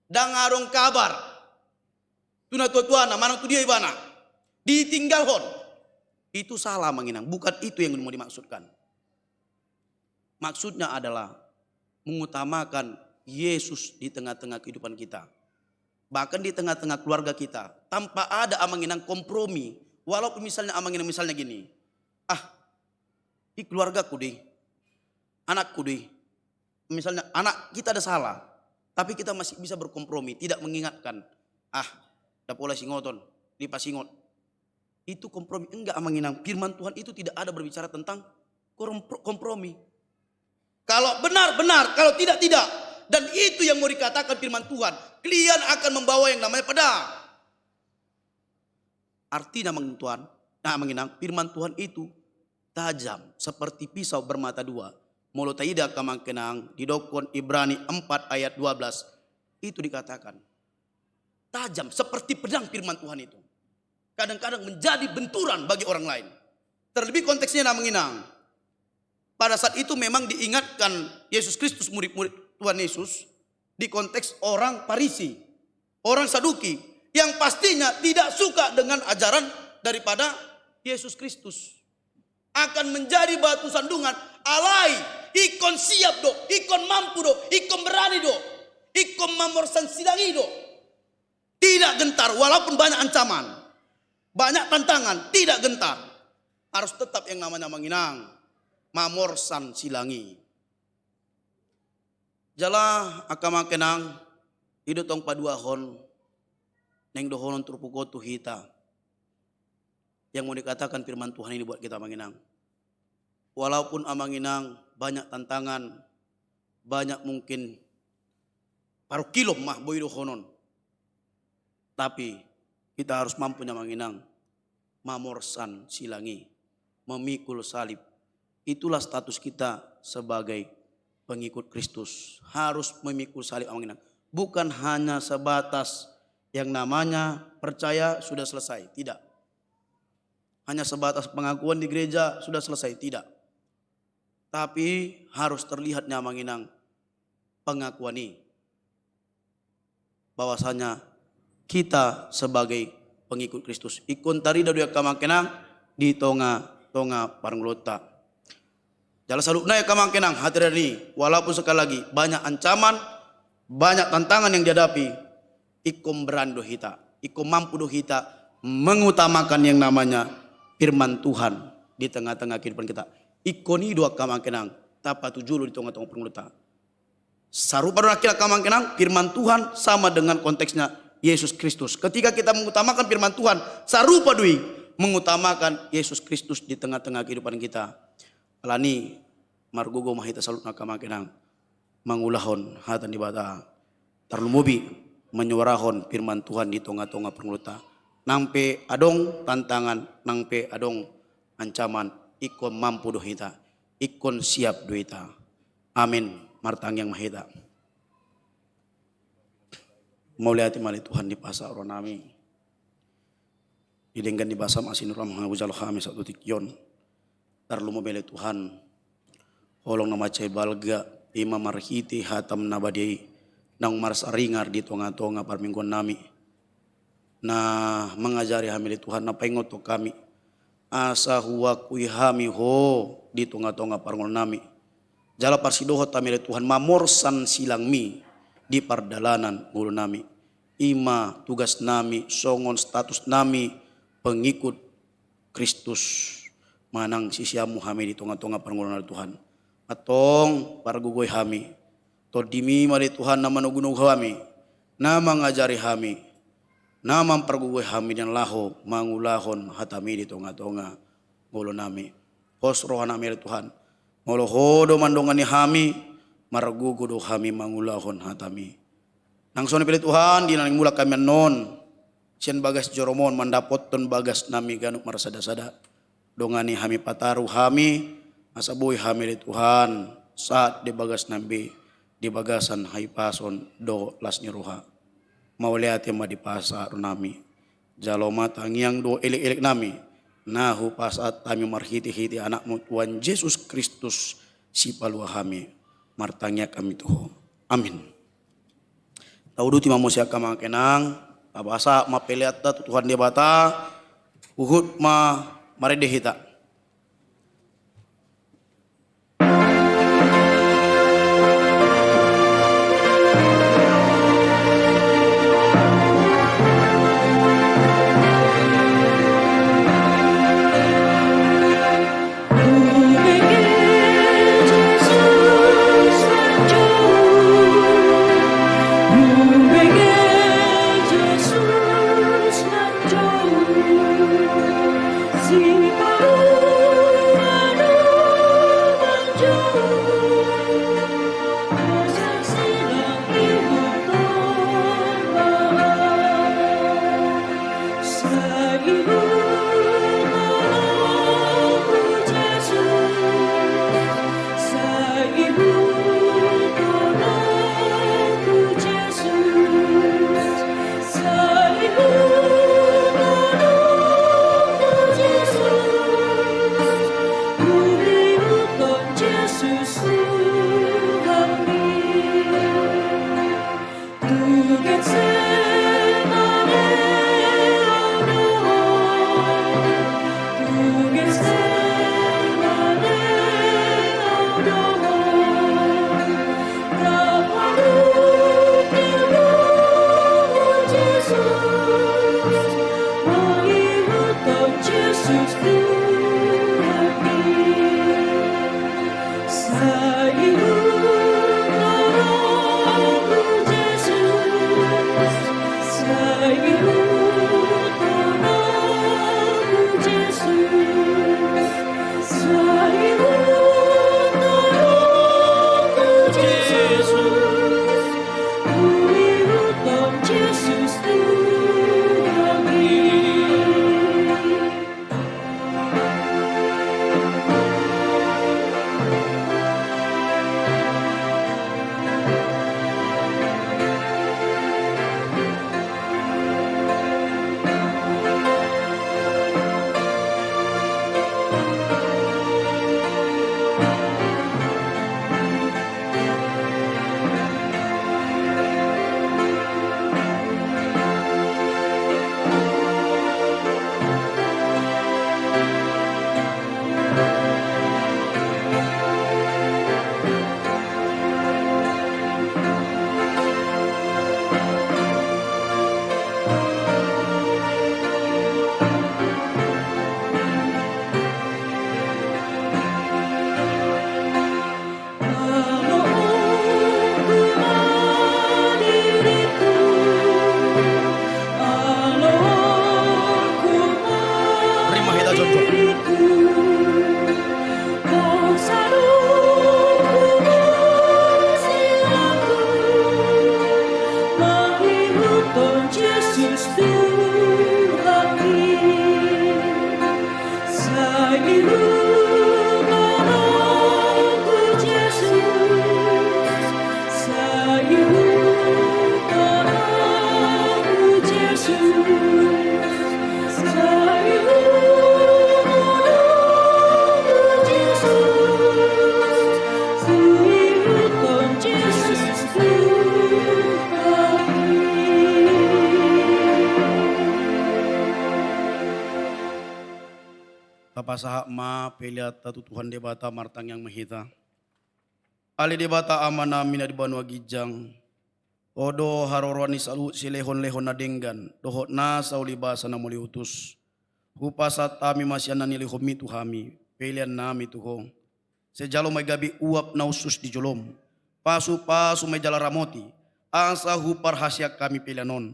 Ndang adong kabar. Tu na tua-tuana, manang tu dia ibana. Ditinggalhon. Itu salah amang inang. Bukan itu yang mau dimaksudkan. Maksudnya adalah mengutamakan Yesus di tengah-tengah kehidupan kita. Bahkan di tengah-tengah keluarga kita. Tanpa ada amang inang kompromi. Walaupun misalnya amang inang misalnya gini. Ah, i keluargaku deh. Anakku deh. Misalnya anak kita ada salah. Tapi kita masih bisa berkompromi. Tidak mengingatkan. Ah, nda pola singoton. Dipasingot. Itu kompromi. Enggak amang inang. Firman Tuhan itu tidak ada berbicara tentang korom-, kompromi. Kalau benar, benar. Kalau tidak, tidak. Dan itu yang mau dikatakan firman Tuhan. Kalian akan membawa yang namanya pedang. Artinya amang Tuhan, nah amang inang, firman Tuhan itu tajam seperti pisau bermata dua. Molo taida amang inang, didokkon Ibrani empat ayat dua belas. Itu dikatakan. Tajam seperti pedang firman Tuhan itu. Kadang-kadang menjadi benturan bagi orang lain. Terlebih konteksnya amang inang. Pada saat itu memang diingatkan Yesus Kristus murid-murid Tuhan Yesus di konteks orang Farisi, orang Saduki yang pastinya tidak suka dengan ajaran daripada Yesus Kristus. Akan menjadi batu sandungan, alai ingkon siap do, ingkon mampu do, ingkon berani do, ingkon mamorsan silang i do. Tidak gentar, walaupun banyak ancaman, banyak tantangan, tidak gentar. Harus tetap yang namanya amang inang mamorsan silang i. Jala angka amang inang, i do tong paduahon naeng dohonon turpuk on tu hita. Yang mau dikatakan firman Tuhan ini buat kita amang inang. Walaupun amang inang banyak tantangan, banyak mungkin parungkilon ma boi dohonon. Tapi kita harus mampu amang inang mamorsan silang i, memikul salib. Itulah status kita sebagai pengikut Kristus. Harus memikul salib amang inang. Bukan hanya sebatas yang namanya percaya sudah selesai. Tidak. Hanya sebatas pengakuan di gereja sudah selesai. Tidak. Tapi harus terlihat amang inang pengakuan i. Bahwasanya kita sebagai pengikut Kristus. Ingkon tarida do i angka amang inang di tonga-tonga parngoluonta. Jala saluhutna i angka amang inang hatiha ni, walaupun sekali lagi banyak ancaman, banyak tantangan yang dihadapi, ingkon berani do hita, ingkon mampu do hita mengutamakan yang namanya firman Tuhan di tengah-tengah kehidupan kita. Ingkon i do angka amang inang tapatujolo di tonga-tonga parngoluonta. Sarupa do nangkin angka amang inang, firman Tuhan sama dengan konteksnya Yesus Kristus. Ketika kita mengutamakan firman Tuhan, sarupa do i mengutamakan Yesus Kristus di tengah-tengah kehidupan kita. Alani, margogo ma hita saluhutna angka amang inang mangulahon hata ni Debata, tarlumobi manyuarahon firman Tuhan di tonga-tonga parngoluonta. Nang pe adong tantangan, nang pe adong ancaman, ingkon mampu do hita, ingkon siap do hita. Amin. Martangiang ma hita. Mauliate ma ale Tuhan di pasahat rohanami di denggan ni basaM asi ni rohaM, manghujalo hami sahat tu tingki on. Tarlumobi ale Tuhan, holong na mansai balga, i ma marhite hataM na badia i, naung marsaringar di tonga-tonga parmingguannami, na mangajari hami ale Tuhan, na paingothon hami, asa huakui hami Ho di tonga-tonga parngoluonnami. Jala parsidohot hami ale Tuhan, mamorsan silangMi di pardalanan ngolunami. I ma tugasnami songon statusnami pengikut Kristus, manang siseanMu hami di tonga-tonga parngoluon ale Tuhan. Antong pargogoi hami, TondiMi ma ale Tuhan na manogunogu hami, na mangajari hami, na mampargogoi hami di na laho mangulahon hataMi di tonga-tonga ngolunami. Pos rohanami ale Tuhan, molo Ho do mandongani hami, margogo do hami mangulahon hataMi. Nang songon i pe ale Tuhan, di na naeng mulak hami annon sian bagas joroMon mandapothon bagasnami ganup marsada-sada, dongani hami, pataru hami, asa boi hami ale Tuhan sahat di bagasnami be di bagasan hahipason dohot las ni roha. Mauliate ma di pasahat rohanami. Jalo ma tangiang dohot elek-eleknami na hupasahat hami marhite-hite AnakMu Tuhan Jesus Kristus, Sipalua hami, martangiang hami tu Ho. Amin. Tauduti ma muse angka amang inang, tapasahat ma peleanta tu Tuhan Debata, huhut ma marende hita. Pasahat ma peleanta tu Tuhan Debata, martangiang ma hita. Ale Debata Amanami na di banua ginjang, Ho do haroroan ni saluhut silehonlehon na denggan dohot nasa ulibasa na mauliutus. Hupasahat hami ma sian na nilehonMi tu hami peleannami tu Ho. Sai jalo ma i gabe uap na hushus di joloM. Pasupasu ma i jala ramoti, asa huparhaseang hami pelean on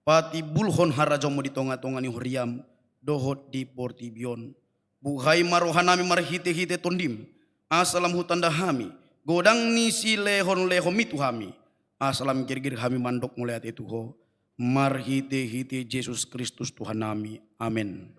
patimbulhon harajaonMu di tongatonga ni huriaM dohot di portibi on. Buhai ma rohanami marhitehite TondiM, asa lam hutanda hami godang ni silehonlehonMi tu hami, asa lam girgir hami mandok mauliate tu Ho, marhitehite Jesus Kristus Tuhannami. Amen.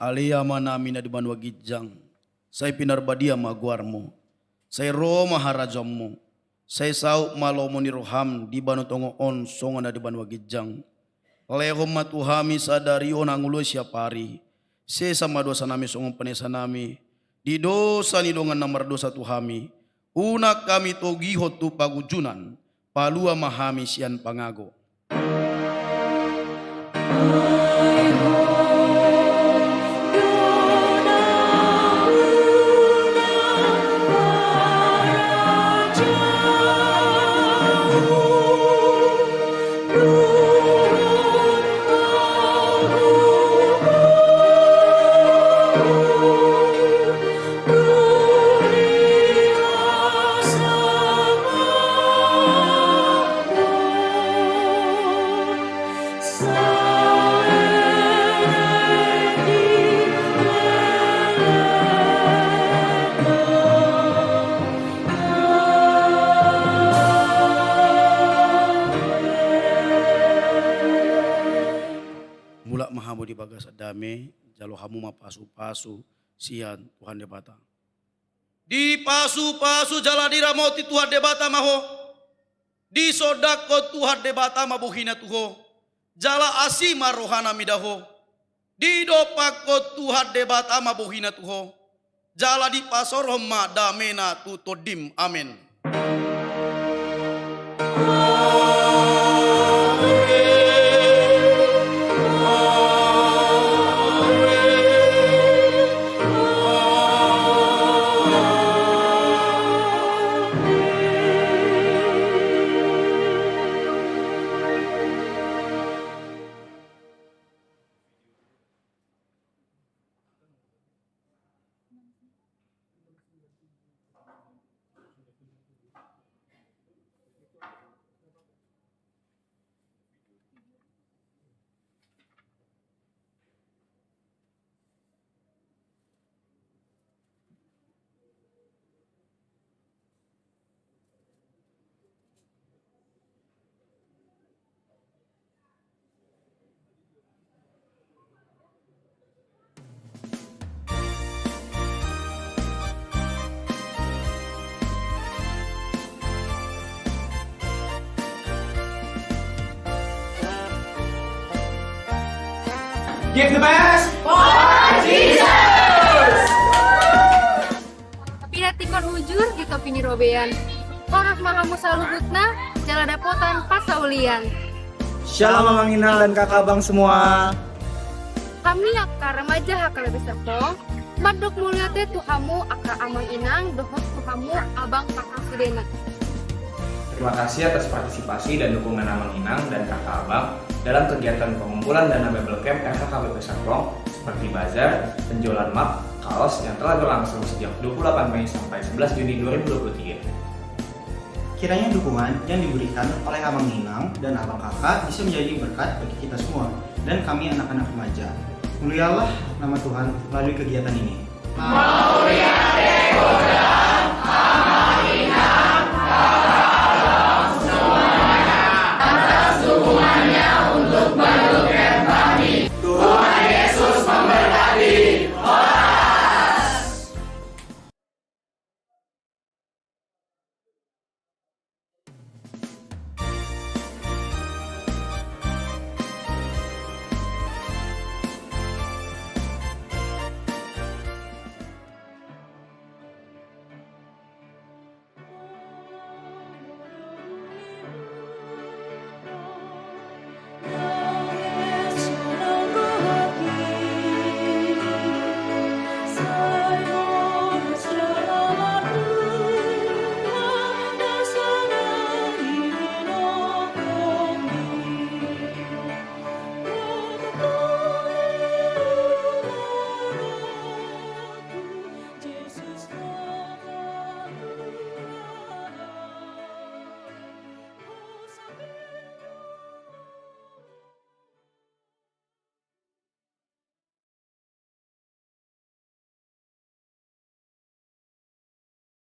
Ale Amanami na di banua ginjang, sai pinarbadia ma goarMu. Sai ro ma harajaonMu. Sai saut ma lomo ni rohaM di banua tonga on songon na di banua ginjang. Lehon ma tu hami sadari on hangoluan siapari. Sesa ma dosanami songon panesanami di dosa ni dongan na mardosa tu hami. Unang hami togihon tu pangunjunan. Palua ma hami sian pangago. Mulak ma hamu di bagasan dame, jalo hamu ma pasupasu sian Tuhan Debata. Dipasupasu jala diramoti Tuhan Debata ma ho. Disondangkon Tuhan Debata ma bohiNa tu ho, jala asi ma rohaNa mida ho. Didompakkon Tuhan Debata ma bohiNa tu ho, jala dipasaorhon ma dameNa tu tondim. Amen. Give the best for Jesus! Pinantikhon hujur di topi ni robean. Horas ma hamu saluhutna, jala dapotan pasaulian. Shalom amang inang dan kakak abang semua. Hami angka remaja H K B P Serpong, mandok mauliate tu hamu angka amang inang dohot tu hamu abang kakak sudena. Terima kasih atas partisipasi dan dukungan amang inang dan kakak abang dalam kegiatan pengumpulan dana Bible Camp R H K B P Serpong seperti bazar, penjualan mug, kaos yang telah berlangsung sejak dua puluh delapan Mei sampai sebelas Juni dua ribu dua puluh tiga. Kiranya dukungan yang diberikan oleh Abang Inang dan Abang Kakak bisa menjadi berkat bagi kita semua dan kami anak-anak remaja. Mulialah nama Tuhan melalui kegiatan ini.